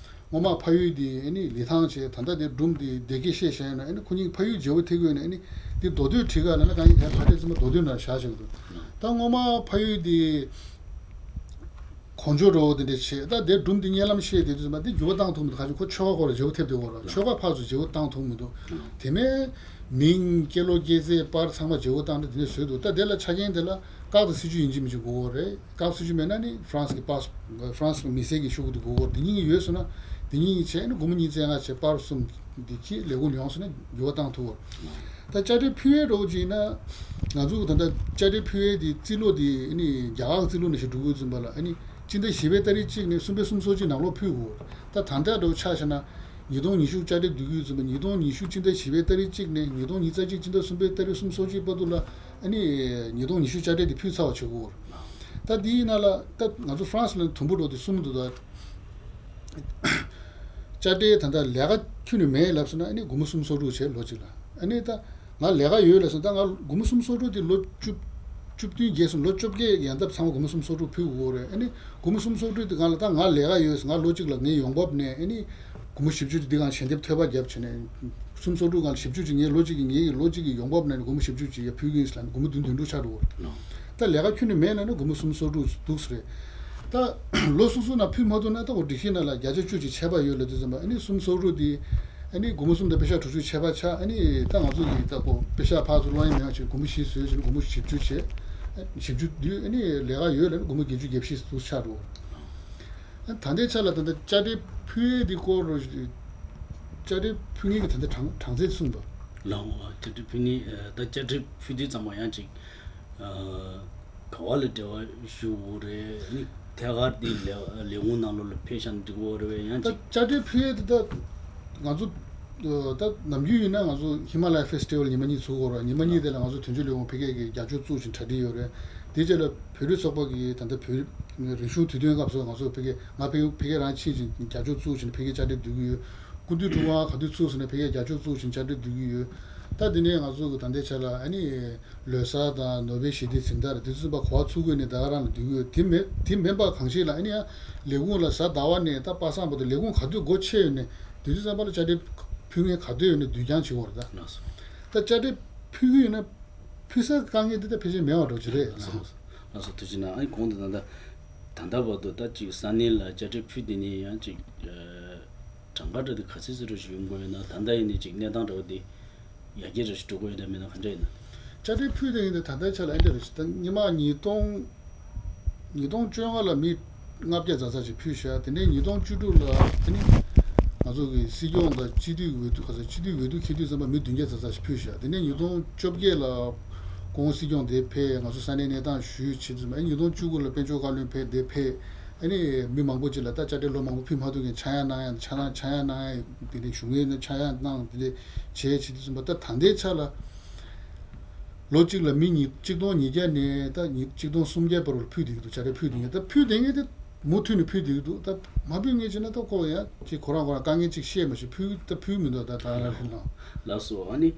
སྔོན་མ་ཕ་ཡུལ་དེ་ཨ་ནི་ལི་ཐང་བྱས། ད་ལྟ་དེ་སྒྲུང་དེ་བདེ་སྐྱིད་བཤད་བཞག་ན། ཨ་ནི་ཁོ་གཉིས་ཕ་ཡུལ་བརྗེ་པོ་ཐེབས་ཀྱི་ཡོད་ན། ཨ་ནི་དེ་མདོ་སྟོད་བྲིས་ག་ལབ་ན། གང་ཡིན་ཕལ་ཆེར་ཚང་མ་མདོ་སྟོད་ནང་བཞག་བཞག་འདུག་ད་སྔོན་མ་ཕ་ཡུལ་དེ་གོ་འཇོ་འགྲོ་བོ་དེ་འདྲ་བྱས། ད་དེ་སྒྲུང་དེ་གཉན་ལམ་བཤད་དེ་དུས་ཙམ་པ་དེ་འགྱུར་བ་བཏང་ཐུབ་མི་འདུག་ཁ་ཅིག་ཁོ་ཆོལ་ཁ་སྐོར་ལ་བརྗེ་པོ་ཐེབས་བསྡད་ཡོད་རེད། ཆོལ་ཁ་ཕར་ཚུར་བརྗེ་པོ་བཏང་ཐུབ་མི་འདུག་དེ་མིན་མིང་སྐྱེས་ལོ་སྐྱེས་ཚེས་པར་ཚང་མ་བརྗེ་པོ་བཏང་ནས་དེ་འདྲ་བཟོས་འདུག་ད་དེ་ལ་ཆ་རྐྱེན་དེ་ལ་ཀག་དང་སྲིད་ཇུས་ཡིན་གཅིག་མིན་གཅིག་དགོས་ཀྱི་རེད། ཀག་སྲིད་ཇུས་མེད་ན་ནི་ཧྥ་རན་སི་གི་པཱ་སི། ཧྥ་རན་སི་གི་མི་སེར་གྱི་ཤོག་གུ་དེ་དགོས་ཀྱི་རེད། དེ་གཉིས་ཡོད་སོང་ན། དེ་གཉིས་བྱས་ནས་སྒོར་མོ་ཉིས་བརྩེགས་ལྔ་བྱས་པར་གསུམ་འདི་གྱིས་ལས་ཁུངས་ཡོང་སོང་ན་འགྱུར་བ་བཏང་ཐུབ་ཀྱི་རེད། ད་དཔྱ་ཁྲལ་ཕུལ་ཡས་འདྲ་བོ་ཅིག་ཡིན་ན། ང་ཚོ་ད་ལྟ་དཔྱ་ཁྲལ་ཕུལ་ཡས་དེ་རྩིས་ལོ་དེ་ཨ་ནི་རྒྱ་གར་གྱི་རྩིས་ལོ་ནང་བཞིན་འགྲོ་དགོས་ཙམ་པ་ལ། ཨ་ནི་སྤྱི་ཟླ་བཞི་པའི་ཏ་རིག་གཅིག་ནས་གསུམ་པའི་གསུམ་སོ་གཅིག་ནང་ལོགས་ཕུལ་དགོས། ད་ད་ལྟ་འདྲ་བོ་ཆ་བཞག་ན། ཉིས་སྟོང་ཉི་ཤུ་དཔྱ་ཁྲལ་བསྡུ་གི་ཡོད་ཙམ་པ། ཉིས་སྟོང་ཉི་ཤུ་སྤྱི་ཟླ་བཞི་པའི་ཏ་རིག་གཅིག་ནས་ཉིས་སྟོང་ཉི་ཤུ་རྩ་གཅིག་སྤྱི་ཟླ་གསུམ་པའི་ཏ་རིག་གསུམ་སོ་གཅིག་བར་དུ་ལ། ཨ་ནི་ཉིས་སྟོང་ཉི་ཤུ་དཔྱ་ཁྲལ་དེ་ཕུལ་ཚར་བ་བྱེད་དགོས། ད་དེའི་ནང་ལ་ད་ང་ཚོ་ཧྥ་རན་སི་ལ་དུམ་བུ་འདྲ་བོ་དེ་གསུམ་འདུག་ད་དཔྱ་ཁྲལ་ད་ལྟ་ལས་ཀ་ཁྱོན་ནས་མེད་ལབ་སོང་ན། ཨ་ནི་སྒོར་མོ་གསུམ་སོ་དྲུག་བྱས་ལོ་གཅིག་ལ། ཨ་ནི་ད་ང་ལས་ཀ་ཡོད་ལབ་སོང་། ད་ང་སྒོར་མོ་གསུམ་སོ་དྲུག་དེ་ལོ་བཅུ་བཅུ་བདུན་བརྒྱད་སོང་། ལོ་བཅོ་བརྒྱད་ཡན་འདབ་ཚང་མ་སྒོར་མོ་གསུམ་སོ་དྲུག་ཕུལ་དགོས་རེད། ཨ་ནི་སྒོར་མོ་གསུམ་སོ་དྲུག་དེ་སྒང་ལ་ད་ང་ལས་ཀ་ཡོད་སོང་། ང་ལོ་གཅིག་ལ་ངའི་ཡོང་འབབ་ནས་ཨ་ནི་སྒོར་མོ་བཞི་བཅུ་དེ་འདི་སྒང་ཞལ་འདེབས་ཐོལ་པ་བརྒྱབ་བྱས་ནས། གསུམ་སོ་དྲུག་སྒང་ལ་བཞི་བཅུ་ཅིག་ངའི་ལོ་གཅིག་གི་ངའི་ལོ་གཅིག་གི་ཡོང་འབབ་ནང་ནས་སྒོར་མོ་བཞི་བཅུ་ཅིག་ཡར་ཕུལ་གྱི་ཡིན་ཟེར་ལབ་ནས་སྒོར་མོ་བདུན་བདུན་དྲུག་ཆགས་འགྲོ་གི་རེད། ད་ལས་ཀ་ཁྱོན་ནས་མེད་ལབ་ན་སྒོར་མོ་གསུམ་སོ་དྲུག་འདུག་ཟེར་རེད། ད་ལོ་སོ་སོ་ནང་ཕུལ་མ་ཐུབ་ན་ད་ཁོ་སྒྲིག་གཞི་ནང་ལ་བརྒྱ་ཆ་བཅུ་ཅིག་ཆད་པ་ཡོད་ལབ་དུས་ཙམ་པ་ཨ་ནི་གསུམ་སོ་དྲུག་དེ་ཨ་ནི་སྒོར་མོ་གསུམ་དང་པེ་ཤག་དྲུག་ཅུ་ཆད་པ་ཆགས། ཨ་ནི་ད་ང་ཚོ་གི་ད་ཁོ་པེ་ཤག་ཕར་ཚུར་སློག་ཡ་མེད་པ་བྱས་སྒོར་མོ་བཞི་བཟོས་བྱས་ནས་སྒོར་མོ་བཞི་བཅུ་བྱས། བཞི་བཅུ་དུས་ཨ་ནི་ལས་ཀ་ཡོད་ལབ་ན་སྒོར་མོ་བརྒྱད་ཅུ་གྱ་བཞི་འདུག་ཆགས་འགྲོ། ད་ལྟའི་ཆ་ལ་ད་ལྟ་དཔྱ་ཁྲལ་ཕུལ་ཡས་དེ་སྐོར་རུ། དཔྱ་ཁྲལ་ཕུལ་མཁན་གྱི་ད་ལྟ་གྲངས་གྲངས་ཚད་གསུངས་པ། ལའོ། དཔྱ་ཁྲལ་ཕུལ་མཁན་ད་དཔྱ་ཁྲལ་ཕུལ་དུས་ཙམ་པ་ཡང་ཅིག་ག་བ་ལ་འབྲེལ་བ་ཞུ་དགོས་རེད། ཨ་ནི་ཐད་ཀར་དེ་ལས་ལས་ཁུངས་ནང་ལོགས་ལ་ཕེབས་ཤག་འགྲིག་གི་རེད་པས། ཡང་ད་ཅིག་དཔྱ་ཁྲལ་ཕུལ་ཡས་དེ་ད་ང་ཚོ་ད་ནམ་རྒྱུན་ཡིན་ན་ང་ཚོ་ཧི་མ་ལ་ཡ་ཕེ་སི་ཊི་ཝལ་ཉི་མ་གཉིས་ཚུགས་ཀྱི་ཡོད་རེད། ཉི་མ་གཉིས་དེ་ལ་ང་ཚོ་དོན་གཅོད་ལས་ཁུངས་ཕ་གིར་གྱི་རྒྱབ་སྐྱོར་བཙུགས་བྱས་གྲ་སྒྲིག་ཡོད་རེད། དེ་རྗེས་ལ་བོད་རིགས་ཚོགས་པ་གིས་ད་ལྟ་བོད་རིགས་རིག་གཞུང་དུས་སྟོན་སྐབས་སུ་ང་ཚོ་ཕ་གི་ང་ཕ་གི་ཕ་གི་རང་ཕྱིན་ཅིང་རྒྱབ་སྐྱོར་བཙུགས་བྱས་ནས་ཕ་གི་བཅའ་སྒྲིག་བསྡུ་གི་ཡོད། སྐུ་མདུན་ཐུབ་དབང་ག་དུས་ཚུགས་ཟེར་ནས་ཕ་གི་རྒྱབ་སྐྱོར་བཙུགས་བྱས་ནས་བཅའ་སྒྲིག་བསྡུ་གི་ཡོད། ད་དེ་ནས་ང་ཚོ་གི་ད་ལྟའི་ཆ་ལ་ཨ་ནི་ལོ་གསར་དང་ནོ་བེལ་ཞི་བདེའི་འཛིན་གྲྭ་རེད། དེ་ཚོ་ཚང་མ་གོ་བ་ཚུགས་དགོས་ནས་ད་ག་རང་ལ་བསྡུ་གི་ཡོད། དེ་མེད་དེ་མིན་པ་གང་ཞིག་ལ་ཨ་ནི་ཡང་ལས་ཁུངས་ལ་གཟའ་ཟླ་བ་ནས་ད་པ་སངས་བར་དུ་ལས་ཁུངས་ག་དུས་སྒོ་ཕྱེ་ཡོད་ནས་དེ་དུས་ཙམ་པ་ལ་བཅའ་སྒྲིག་ཕུལ་མཁན་ག་དུས་ཡོད་ནས་བསྡུ་རྐྱང་བྱེད་དགོས་རེད་ད། ལགས་སོ། ད་བཅའ་སྒྲིག་ཕུལ་གི་ཡོད་ན། ཕུལ་ས་དཀའ་ངལ་འདི་ད་ཕལ་ཆེར་མེད་པ་འདྲ་བོ་ཅིག་རེད། ལགས་སོ། ལགས་སོ། ཐུགས་རྗེ་གནང་། ཨ་ནི་གོང་དུ་ད་ལྟ་ད་ལྟ་བར་དུ་ད་ཅིག་ས་གནས་ལ་བཅའ་ཁྲལ་ཕུལ་དེ་ནས་ཡང་ཅིག་གྲངས་ཀ་འདྲ་དེ་ག་ཚོད་ཙམ་རེ་ཞིག་ཡོང་གི་ཡོད་ན། ད་ལྟ་ཡིན་ནའི་ཅིག་གནས་སྟངས་འདྲ་བོ་དེ་ཡར་རྒྱས་རེ་ཞིག་འགྲོ་གི་ཡོད་ན་མེད་ན་ག་འདྲ་ཡིན་ན། བཅའ་ཁྲལ་ཕུལ་དེ་ཡིན་ད་ད་ལྟའི་ཆ་ལ་ཨེ་འདྲ་རེ་ཞིག་ད་སྔོན་མ་ཉིས་སྟོང་ཉིས་སྟོང་བཅོ་ལྔ་ལ་མི་ལྔ་བརྒྱ་ཙམ་ཙམ་ཞིག་ཕུལ་ཤག་དེ་ནས་ཉིས་སྟོང་བཅུ་དྲུག་ལ་ཨ་ནི་ང་ཚོ་གི་སྲིད་སྐྱོང་དང་སྤྱི་འཐུས་འོས་བསྡུ་ག་ཚོད་སྤྱི་འཐུས་འོས་བསྡུ་འཁེལ་དུས་ཙམ་པ་མི་བདུན་བརྒྱ་ཙམ་ཙམ་ཞིག་ཕུལ་ཤག་དེ་ནས་ཉིས་སྟོང་བཅོ་བརྒྱད་ལ་སྐུ་ངོ་སྲིད་སྐྱོང་དེ་ཕེབས། ང་ཚོ་ས་གནས་གནས་སྟངས་ཞུས་བྱས་དུས་ཙམ་པ་ཨ་ནི་ཉིས་སྟོང་བཅུ་དགུ་ལ་དཔལ་འབྱོར་བཀའ་བློན་ཕེབས་དེ་ཕེབས། ཨ་ནི་མི་མང་པོ་ཅིག་ལ་ད་བཅའ་ཁྲལ་ལོ་མང་པོ་ཕུལ་མ་ཐུབ་མཁན་ཆག་ཡང་གནང་ཡང་ཆག་ཡང་ཆག་ཡང་གནང་ཡང་དེ་འདྲའི་བྱུང་ཡོད་ན་ཆག་ཡང་གནང་དེ་འདྲའི་བྱས་བྱས་དུས་ཙམ་པ་ད་ད་ལྟའི་ཆ་ལ། ལོ་གཅིག་ལ་མི་ཉིས་གཅིག་སྟོང་ཉིས་བརྒྱ་ནས་ད་ཉིས་གཅིག་སྟོང་སུམ་བརྒྱ་བར་ལ་ཕུལ་བསྡད་ཀྱི་འདུག་བཅའ་ཁྲལ་ཕུལ་བསྡད་མཁན་ད་ཕུལ་བསྡད་མཁན་དེ་མུ་མཐུད་ནས་ཕུལ་བསྡད་ཀྱི་འདུག་ད་མ་ཕུལ་མཁན་བྱས་ན་ད་ཁོ་ཡང་ཅིག་ཁོ་རང་ཁོ་རང་དཀའ་ངལ་ཅིག་བཤད་མ་ཤེས། ཕུལ་ད་ཕུལ་མི་འདུག་ད་ད་རང་རེད་ལ། ལགས་སོ། ཨ་ནི་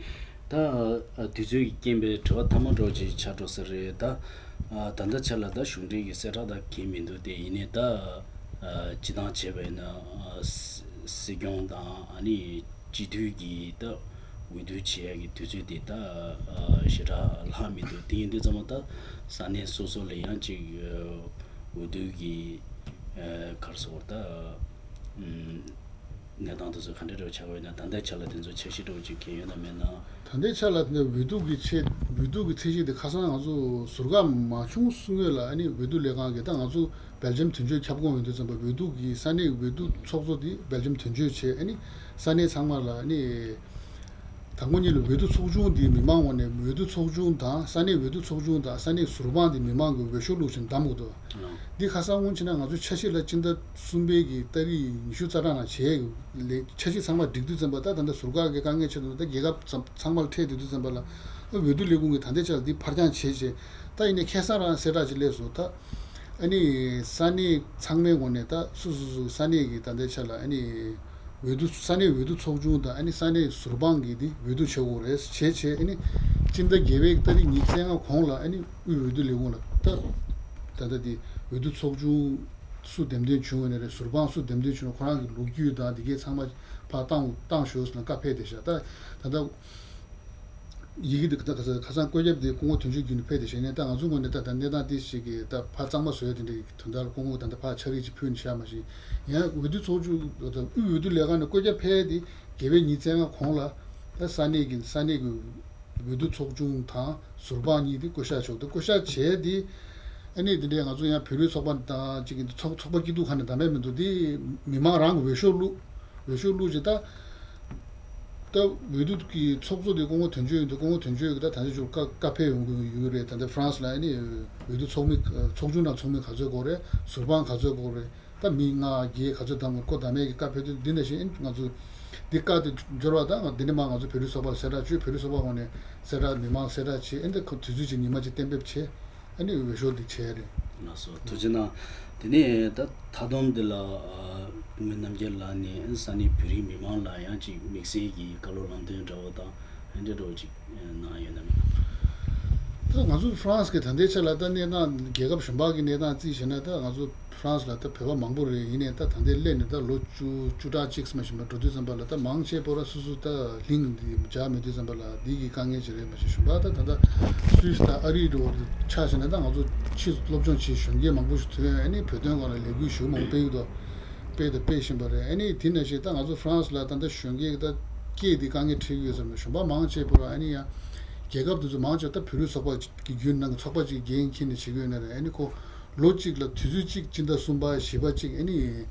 ད་དུས་ཚོད་ཀྱི་རྐྱེན་པས་དྲི་བ་མཐའ་མ་འདྲ་བོ་ཅིག་ཆགས་འགྲོ་ས་རེད་ད། ད་ལྟ་ཆ་ལ་ད་གཞུང་འབྲེལ་གྱི་གསལ་བསྒྲགས་ད་གང་ཡང་མི་འདུག་དེ་ཡིན་ནའི་ད་སྤྱི་བཏང་བྱས་པ་ཡིན་ན་སྲིད་སྐྱོང་དང་ཨ་ནི་སྤྱི་འཐུས་ཀྱི་ད་འོས་བསྡུ་བྱེད་ཡག་གི་དུས་ཚོད་དེ་ད་ཞེ་དྲག་ལྷག་མི་འདུག་དེ་ཡིན་དུས་ཙམ་པ་ད་ས་གནས་སོ་སོ་ལ་ཡང་ཅིག་འོས་བསྡུ་གི་ག་རེ་ཟེར་ད་གནས་སྟངས་དེ་ཚོ་ག་འདྲ་འདྲ་བོ་ཆགས་པ་ཡིན་ན། ད་ལྟའི་ཆ་ལ་དེ་ཚོ་འཆར་གཞི་འདྲ་བོ་ཅིག་གང་ཡོད་ན་མེད་ན། ད་ལྟའི་ཆ་ལ་དེ་འོས་བསྡུ་གི་ཆེད་འོས་བསྡུ་གི་ཚད་གཞི་དེ་ཁ་སང་ང་ཚོ་ཟུར་བཀག་མ་བྱུང་སྔོན་ལ་ཨ་ནི་འོས་བསྡུ་ལས་ཁང་གི་ད་ང་ཚོ་སྦེལ་ཇམ་དོན་གཅོད་ཁྱབ་ཁོངས་ཡོང་དུས་ཙམ་པ་འོས་བསྡུ་གི་ས་གནས་འོས་བསྡུ་ཚོགས་གཙོ་དེ་སྦེལ་ཇམ་དོན་གཅོད་བྱས། ཨ་ནི་ས་གནས་ཚང་མ་ལ་ཨ་ནི་དང་པོ་ཉིད་ལ་འོས་བསྡུ་ཚོགས་ཆུང་དེ་མི་མང་ངོས་ནས་འོས་བསྡུ་ཚོགས་ཆུང་དང་ས་གནས་འོས་བསྡུ་ཚོགས་ཆུང་དང་ས་གནས་ཟུར་དཔང་དེ་མི་མང་གི་འོས་ཤོག་བླུགས་བྱས་བདམས་དགོས་འདུག་འདི་ཁ་སང་སྔོན་ཕྱིན་ན་ང་ཚོ་འཆར་གཞི་ལ་སྤྱི་ཟླ་གསུམ་པའི་གི་ཏ་རིག་ཉི་ཤུ་རྩ་གྲངས་ནང་བྱས་ལས་འཆར་གཞི་ཚང་མ་སྒྲིག་དུས་ཙམ་པ་ད་ད་ལྟ་ཟུར་བཀག་གི་དཀའ་ངལ་ཆེ་དུས་ད་རྒྱལ་ཁབ་ཚང་ཚང་མ་ལ་འཕྲད་དུས་དུས་ཙམ་པ་ལ་འོས་བསྡུ་ལས་ཁུངས་ཀྱིས་ད་ལྟའི་ཆར་འདི་ཕར་འགྱངས་བྱས་བྱས་ད་ཡིན་ནའི་ཁ་སང་རང་གསལ་བསྒྲགས་ཅིག་སླེབས་སོང་ད། ཨ་ནི་ས་གནས་ཚང་མའི་ངོས་ནས་ད་སུ་སུ་སུ་ས་གནས་ཀྱི་ད་ལྟའི་ཆར་ལ་ཨ་ནི་འོས་བསྡུ་ས་གནས་འོས་བསྡུ་ཚོགས་ཆུང་དང་ཨ་ནི་ས་གནས་ཟུར་དཔང་གིས་འདི་འོས་བསྡུ་བྱེད་དགོས་རེད་བྱས་བྱས་ཨ་ནི་སྤྱི་ཟླ་བརྒྱད་པའི་ཏ་རིག་ཉི་ཤུ་རྩ་ལྔ་གོང་ལ་ཨ་ནི། དབུས་འོས་བསྡུ་ལས་ཁུངས་ལ་ད་ད་ལྟ་དེ་འོས་བསྡུ་ཚོགས་ཆུང་སུ་འདེམས་ཐོན་བྱུང་བ་ནས་རེད། ཟུར་དཔང་སུ་འདེམས་ཐོན་བྱུང་ན་ཁོ་རང་གི་ལོ་རྒྱུས་དང་དེ་གའི་ཚང་མ་ཕར་བཏང་བཏང་ཤོག་ཟེར་ན་བཀའ་ཕེབས་བསྡད་ཤག་ད་ད་ལྟ་ཡི་གེ་འདི་ཁ་སང་བཀོད་ཁྱབ་དེ་སྐུ་ངོ་དོན་གཅོད་བརྒྱུད་ནས་ཕེབས་བསྡད་ཤག་ནས་ད་ང་ཚོ་ངོས་ནས་ད་ད་གནས་སྟངས་དེ་ཞིག་གི་ད་ཕར་གཙང་མ་བཟོ་ཡ་དེ་འདྲའི་དོན་དག་ལ་སྐུ་ངོ་ད་ལྟ་ཕར་ཕྱག་བྲིས་ཅིག་ཕུལ་ནས་བཞག་མ་ཤེས། ཡང་འོས་བསྡུ་ཚོགས་ཆུང་དབུས་འོས་བསྡུ་ལས་ཁང་ནས་བཀོད་ཁྱབ་ཕེབས་དེ་བརྒྱད་པའི་ཉི་ཤུ་རྩ་ལྔ་གོང་ལ་ད་ས་གནས་ཀྱི་ས་གནས་ཀྱི་འོས་བསྡུ་ཚོགས་ཆུང་དང་ཟུར་དཔང་གཉིས་དེ་བསྐོ་གཞག་ཆོག་དེ་བསྐོ་གཞག་བྱས་དེ་ཨ་ནི་དེ་འདྲའི་ང་ཚོ་ཡང་བོད་རིགས་ཚོགས་པ་དང་གཅིག་གི་ཚོགས་ཚོགས་པ་སྐྱིད་སྡུག་ཁང་ནས་བདམས་པ་མི་འདུག་དེ་མི་མང་རང་གི་འོས་ཤོག་བླུགས། འོས་ཤོག་བླུགས་རྗེས་ད་ད་འོས་བསྡུ་གི་ཚོགས་གཙོ་དེ་སྐུ་ངོ་དོན་གཅོད་ཡིན་འདུག་སྐུ་ངོ་དོན་གཅོད་ཀྱིས་ད་ད་ལྟ་ཅིག་བཀའ་བཀའ་ཕེབས་ཡོང་གི་ཡོད་རེད། ད་ལྟ་ཧྥ་རན་སི་ལ་ཨ་ནི་འོས་བསྡུ་ཚོགས་མི་ཚོགས་ཆུང་ནང་ཚོགས་མི་ག་ཚོད་དགོས་རེད། ཟུར་དཔང་ག་ཚོད་དགོས་རེད། ད་མི་ལྔ་བརྒྱད་ག་ཚོད་བདམས་དགོས་ཁོ་བདམས་ཡས་ཀྱི་བཀའ་ཕེབས་དུས་འདི་ནང་བཞིན་ང་ཚོ་འདི་བཀའ་དེ་འབྱོར་བ་དང་འདི་ནས་མར་ང་ཚོ་བོད་རིགས་ཚོགས་པ་ལ་གསལ་བསྒྲགས་བྱོས། བོད་རིགས་ཚོགས་པ་ངོས་ནས་གསལ་བསྒྲགས་མི་མང་གསལ་བསྒྲགས་བྱས། ཨེ་འདི་ཁོ་དུས་ཚོད་ཅིག་ཉི་མ་ཅིག་གཏན་འབེབས་བྱས་ཨ་ནི་འོས་ཤོག་འདི་བྱས་རེད། ལགས་སོ། ཐུགས་རྗེ་གནང་། དེ་ནས་ད་མཐའ་སྡོམ་འདི་ལ་སྐུ་ངོ་རྣམ་རྒྱལ་ལགས་ནས་ས་གནས་བོད་རིགས་མི་མང་ལ་ཡང་ཅིག་དམིགས་བསལ་གྱི་བཀའ་སློབ་ལམ་སྟོན་འདྲ་བོ་དང་ཨེ་འདྲ་འདྲ་བོ་ཅིག་གནང་ཡོད་ན་མེད་ན། ད་ང་ཚོ་ཧྥ་རན་སི་གི་ད་ལྟའི་ཆ་ལ་ད་གནས་སྟངས་རྒྱལ་ཁབ་གཞན་པ་གི་གནས་སྟངས་རྩིས་བྱས་ན། ད་ང་ཚོ་ཧྥ་རན་སི་ལ་ད་བོད་པ་མང་པོ་རེད། ཡིན་ནའི་ད་ད་ལྟའི་སླེབས་ནས་ད་ལོ་བཅུ་བཅུ་ཕྲག་གཅིག་ཙམ་ཞིག་མ་འགྲོ་དུས་ཙམ་པ་ལ། ད་མང་ཆེ་བོ་ར་སོ་སོ་ད་གླིང་འདི་འཇགས་མེད་དུས་ཙམ་པ་ལ་འདི་གི་དཀའ་ངལ་ཅིག་རེད། མ་གཞི་གཞན་པ་ད་ད་ལྟ་སུད་སི་དང་ཨ་རི་འདྲ་བོ་ཆ་བཞག་ན། ད་ང་ཚོ་ཕྱིས་སློབ་སྦྱོང་བྱེད་གཞོན་སྐྱེས་མང་པོ་ཞིག་ཐོན། ཨ་ནི་བོད་དོན་སྒང་ལ་ལས་འགུལ་ཞེ་པོ་མང་པོ་སྤེལ་གྱི་འདུག་སྤེལ་དང་སྤེལ་བཞིན་པ་རེད། ཨ་ནི་དེ་ནང་བཞིན་ད་ང་ཚོ་ཧྥ་རན་སི་ལ་ད་ལྟ་གཞོན་སྐྱེས་ད་སྐད་འདི་དཀའ་ངལ་འཕྲད་ཀྱི་ཡོད་ཟེར་ན། གཞོན་པ་མང་ཆེ་བོ་ར་ཨ་ནི་ཡང་རྒྱལ་ཁབ་དེ་ཚོ་མང་ཆེ་བ་ད་བོད་རིགས་ཚོགས་པ་གི་བརྒྱུད་ནང་གི་ཚོགས་པ་ཅིག་འགན་འཁྱེར་ནས་བྱེད་ཀྱི་ཡོད་ན་རེད། ཨ་ནི་ཁོ་ལོ་གཅིག་ལ་དུས་ཚོད་གཅིག་སྤྱི་ཟླ་གསུམ་པ་བཞི་པ་གཅིག་ཨ་ནི་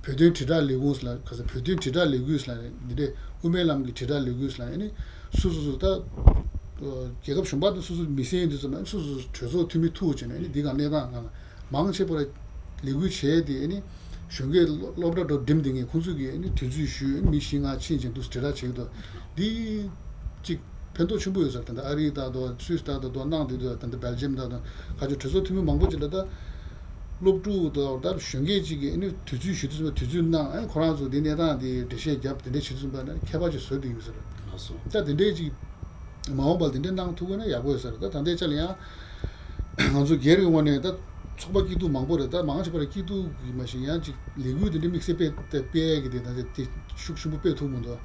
བོད་དོན་དྲིལ་བསྒྲགས་ལས་ཁུངས་ལ་ག་ས་བོད་དོན་དྲིལ་བསྒྲགས་ལས་འགུལ་ལ་འདི་འདྲའི་དབུ་མའི་ལམ་གྱི་དྲིལ་བསྒྲགས་ལས་འགུལ་ལ་ཨ་ནི་སུ་སུ་སུ་ད་རྒྱལ་ཁབ་གཞན་པ་དང་སུ་སུ་མི་སེར་ཡིན་དུས་ཙམ་ཨ་ནི་སུ་སུ་སུ་གྲོས་ཚོགས་འཐུས་མི་ཐུག་བྱས་ནས་ཨ་ནི་འདི་ག་གནས་སྟངས་གང་ལ། མང་ཆེ་བར་ལས་འགུལ་བྱས་ཏེ་ཨ་ནི་གཞོན་སྐྱེས་སློབ་གྲྭ་འགྲོ་འགྲིམ་དེ་ངས་ཁོང་ཚོས་ཀྱི་ཨ་ནི་དུས་ཚོད་ཞུས། ཨ་ནི་མི་བཞི་ལྔ་ཕྱིན་ཅིང་དུ་དྲིལ་བསྒྲགས་བྱེད་ཀྱི་འདུག་འདི་གཅིག་ཕན་ཐོགས་ཆེན་པོ་ཡོད་ཟེར། ད་ལྟ་ཨ་རི་ད་དོ་སུད་སི་ད་དོ་དོ་གནང་དེ་དོ། ད་ལྟ་སྦེལ་ཇམ་ད་དོ་ཁ་ཆོ་གྲོས་ཚོགས་འཐུས་མི་མང་པོ་ཅིག་ལ་ད་སློབ་ཕྲུག་དོ་ད་གཞོན་སྐྱེས་ཅིག་གིས་ཨ་ནི་དུས་ཚོད་ཞུ་དུས་ཙམ་པ་དུས་ཚོད་གནང་། ཨ་ནི་ཁོ་རང་ཚོ་འདི་གནས་སྟངས་འདི་འགྲེལ་བཤད་བརྒྱབ་དེ་འདྲ་བྱེད་དུས་ཙམ་པ་ན་ཁྱད་པར་ཅིག་བཟོ་དེ་ཡིན་ཟེར། ལགས་སོ། ད་དེ་འདྲའི་ཅིག་མ་འོངས་པར་དེ་འདྲའི་གནང་ཐུབ་དགོས་ན་ཡག་པོ་ཡོད་ས་རེད། ད་ད་ལྟའི་ཆ་ལ་ཡང་ང་ཚོ་སྒེར་གྱི་ངོས་ནས་ད་ཚོགས་པ་སྐྱིད་སྡུག་མང་པོ་རེད། ད་མང་ཆེ་བ་རེད་སྐྱིད་སྡུག་གི་མ་གཞི་ཡང་ཅིག་ལས་འགུལ་དེ་འདྲའི་དམིགས་བསལ་སྤེལ་ཏེ་སྤེལ་ཡས་ཀྱི་དེ་ད་དེ་ཤུགས་ཆེན་པོ་སྤེལ་ཐུབ་མི་འདུག་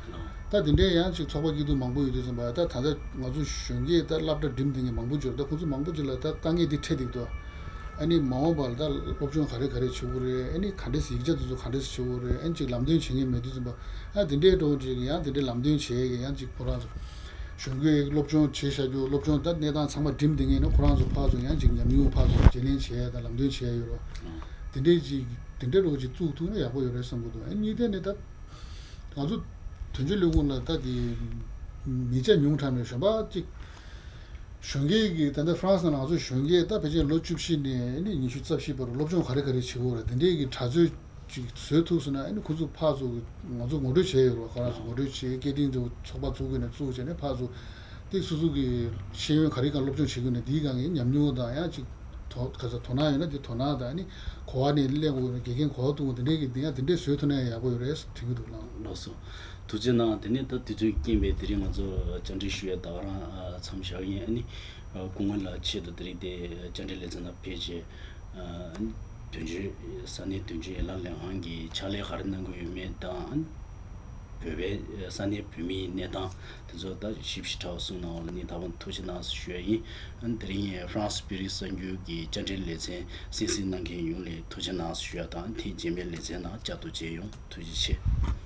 ད་དེ་འདྲའི་ཡང་ཅིག་ཚོགས་པ་སྐྱིད་སྡུག་མང་པོ་ཡོད་དུས་ཙམ་པ་ད་ད་ལྟ་ང་ཚོ་གཞོན་སྐྱེས་ད་སློབ་གྲྭ་འགྲིམ་དེ་ངས་མང་པོ་བརྗོད། ད་ཁོང་ཚོ་མང་པོ་ཅིག་ལ་ད་དཀའ་ངལ་འདི་འཕྲད་བསྡད་འདུག་ཨ་ནི་མ་འོངས་པ་ལ་ད་སློབ་སྦྱོང་ག་རེ་ག་རེ་བྱེད་དགོས་རེད། ཨ་ནི་ག་འདྲས་ཡིག་ཆ་དེ་ཚོ་ག་འདྲས་བྱེད་དགོས་རེད། ཨ་ནི་ཅིག་ལམ་སྟོན་བྱེད་མཁན་མེད་དུས་ཙམ་པ། ཨ་དེ་འདྲའི་འགྲོ་ཅིག་ཡང་དེ་འདྲའི་ལམ་སྟོན་བྱེད་ཡས་ཀྱི་ཡང་ཅིག་ཁོ་རང་ཚོ་གཞོན་སྐྱེས་སློབ་སྦྱོང་བྱེད་བྱ་རྒྱུ། སློབ་སྦྱོང་ད་གནས་སྟངས་ཚང་མ་འགྲིམ་དེ་ངས་ནི་ཁོ་རང་ཚོ་ཕར་ཚུར་ཡང་ཅིག་ཉམས་མྱོང་ཕར་ཚུར་བརྗེ་ལེན་བྱེད་ཡས་དང་ལམ་སྟོན་བྱེད་ཡས་ཡོད་རོགས། དེ་འདྲའི་ཅིག་དེ་འདྲའི་རོགས་ཅིག་བཙུགས་ཐུབ་ན་ཡག་པོ་ཡོད་རེད་བསམ་གྱི་འདུག་ཨ་གཉིས་ཐད་ནས་ད་ང་ཚོ་དོན་གཅོད་ལས་ཁུངས་ལ་ད་དེ་མི་ཆ་ཉུང་དྲགས་ནས་གཞོན་པ་ཅིག་གཞོན་སྐྱེས་ཀྱི་ད་ལྟ་ཧྥ་རན་སི་ནང་ང་ཚོ་གཞོན་སྐྱེས་ད་ཕལ་ཆེར་ལོ་བཅུ་བཞི་ནས་ནི་ཉི་ཤུ་རྩ་བཞི་བར་སློབ་སྦྱོང་ག་རེ་ག་རེ་བྱེད་དགོས་རེད། དེ་འདྲའི་གི་དྲ་ཚོད་ཅིག་བཟོས་ཐུབ་སོང་ན་ཨ་ནི་ཁོ་ཚོ་ཕར་ཚུར་ང་ཚོ་ངོ་སྤྲོད་བྱས་ཡོད་རེད། ཁོ་རང་ཚོ་ངོ་སྤྲོད་བྱས། སྐད་འཕྲིན་དུ་ཚོགས་པ་བཙུགས་དགོས་ན་བཙུགས་བྱས་ནས་ཕར་ཚུར་དེ་སོ་སོ་གི་ཤེས་ཡོན་ག་རེ་གང་སློབ་སྦྱོང་བྱེད་དགོས་ན་དེའི་སྒང་གི་ཉམས་མྱོང་དང་ཡང་ཅིག་དོ་ག་ཚོད་དོ་སྣང་ཡོད་ན་དེ་དོ་སྣང་དང་། ཨ་ནི་གོ་བ་ནས་གླེང་དགོས་ན་དགེ་རྒན་གོ་བ་གཏོང་དགོས་དེ་འདྲའི་གི་དེ་ཡང་དེ་འདྲའི་བཟོས་ཐུབ་ན་ཡང་ཡག་པོ་ཡོད་རེད་དྲན་གྱི་འདུག་ལགས། ལགས་སོ། ཐུགས་རྗེ་གནང་། དེ་ནས་ད་དུས་ཚོད་རྐྱེན་པས་དེ་རིང་ང་ཚོ་བཅར་འདྲི་ཞུ་ཡ་ད་ག་རང་མཚམས་བཞག་ཡིན། ཨ་ནི་སྐུ་ངོ་ལགས་ཆེད་དུ་དེ་རིང་དེ་བཅར་འདྲི་ལེ་ཚན་ནང་ཕེབས་བྱས། དོན་གཅོད་ས་གནས་དོན་གཅོད་ཡན་ལག་ལས་ཁང་གི་ཕྱག་ལས་ག་རེ་གནང་གི་ཡོད་མེད་དང་། བོད་པའི་ས་གནས་བོད་མིའི་གནས་སྟངས་དེ་ཚོ་ད་ཞིབ་ཞིབ་ཕྲ་བ་གསུངས་གནང་བ་ལ་ནི་ད་བར་ཐུགས་རྗེ་གནང་ཞུ་ཡ་ཡིན། དེ་རིང་ཧྥ་རན་སི་པེ་རིས་གསར་འགྱུར་གྱི་བཅར་འདྲི་ལེ་ཚན་གསན་གཟིགས་གནང་མཁན་ཡོངས་ལ་ཐུགས་རྗེ་གནང་ཞུ་ཡ་དང་། དེ་རྗེས་མའི་ལེ་ཚན་ནང་བསྐྱར་དུ་མཇལ་ཡོང་། ཐུགས་རྗེ་ཆེ།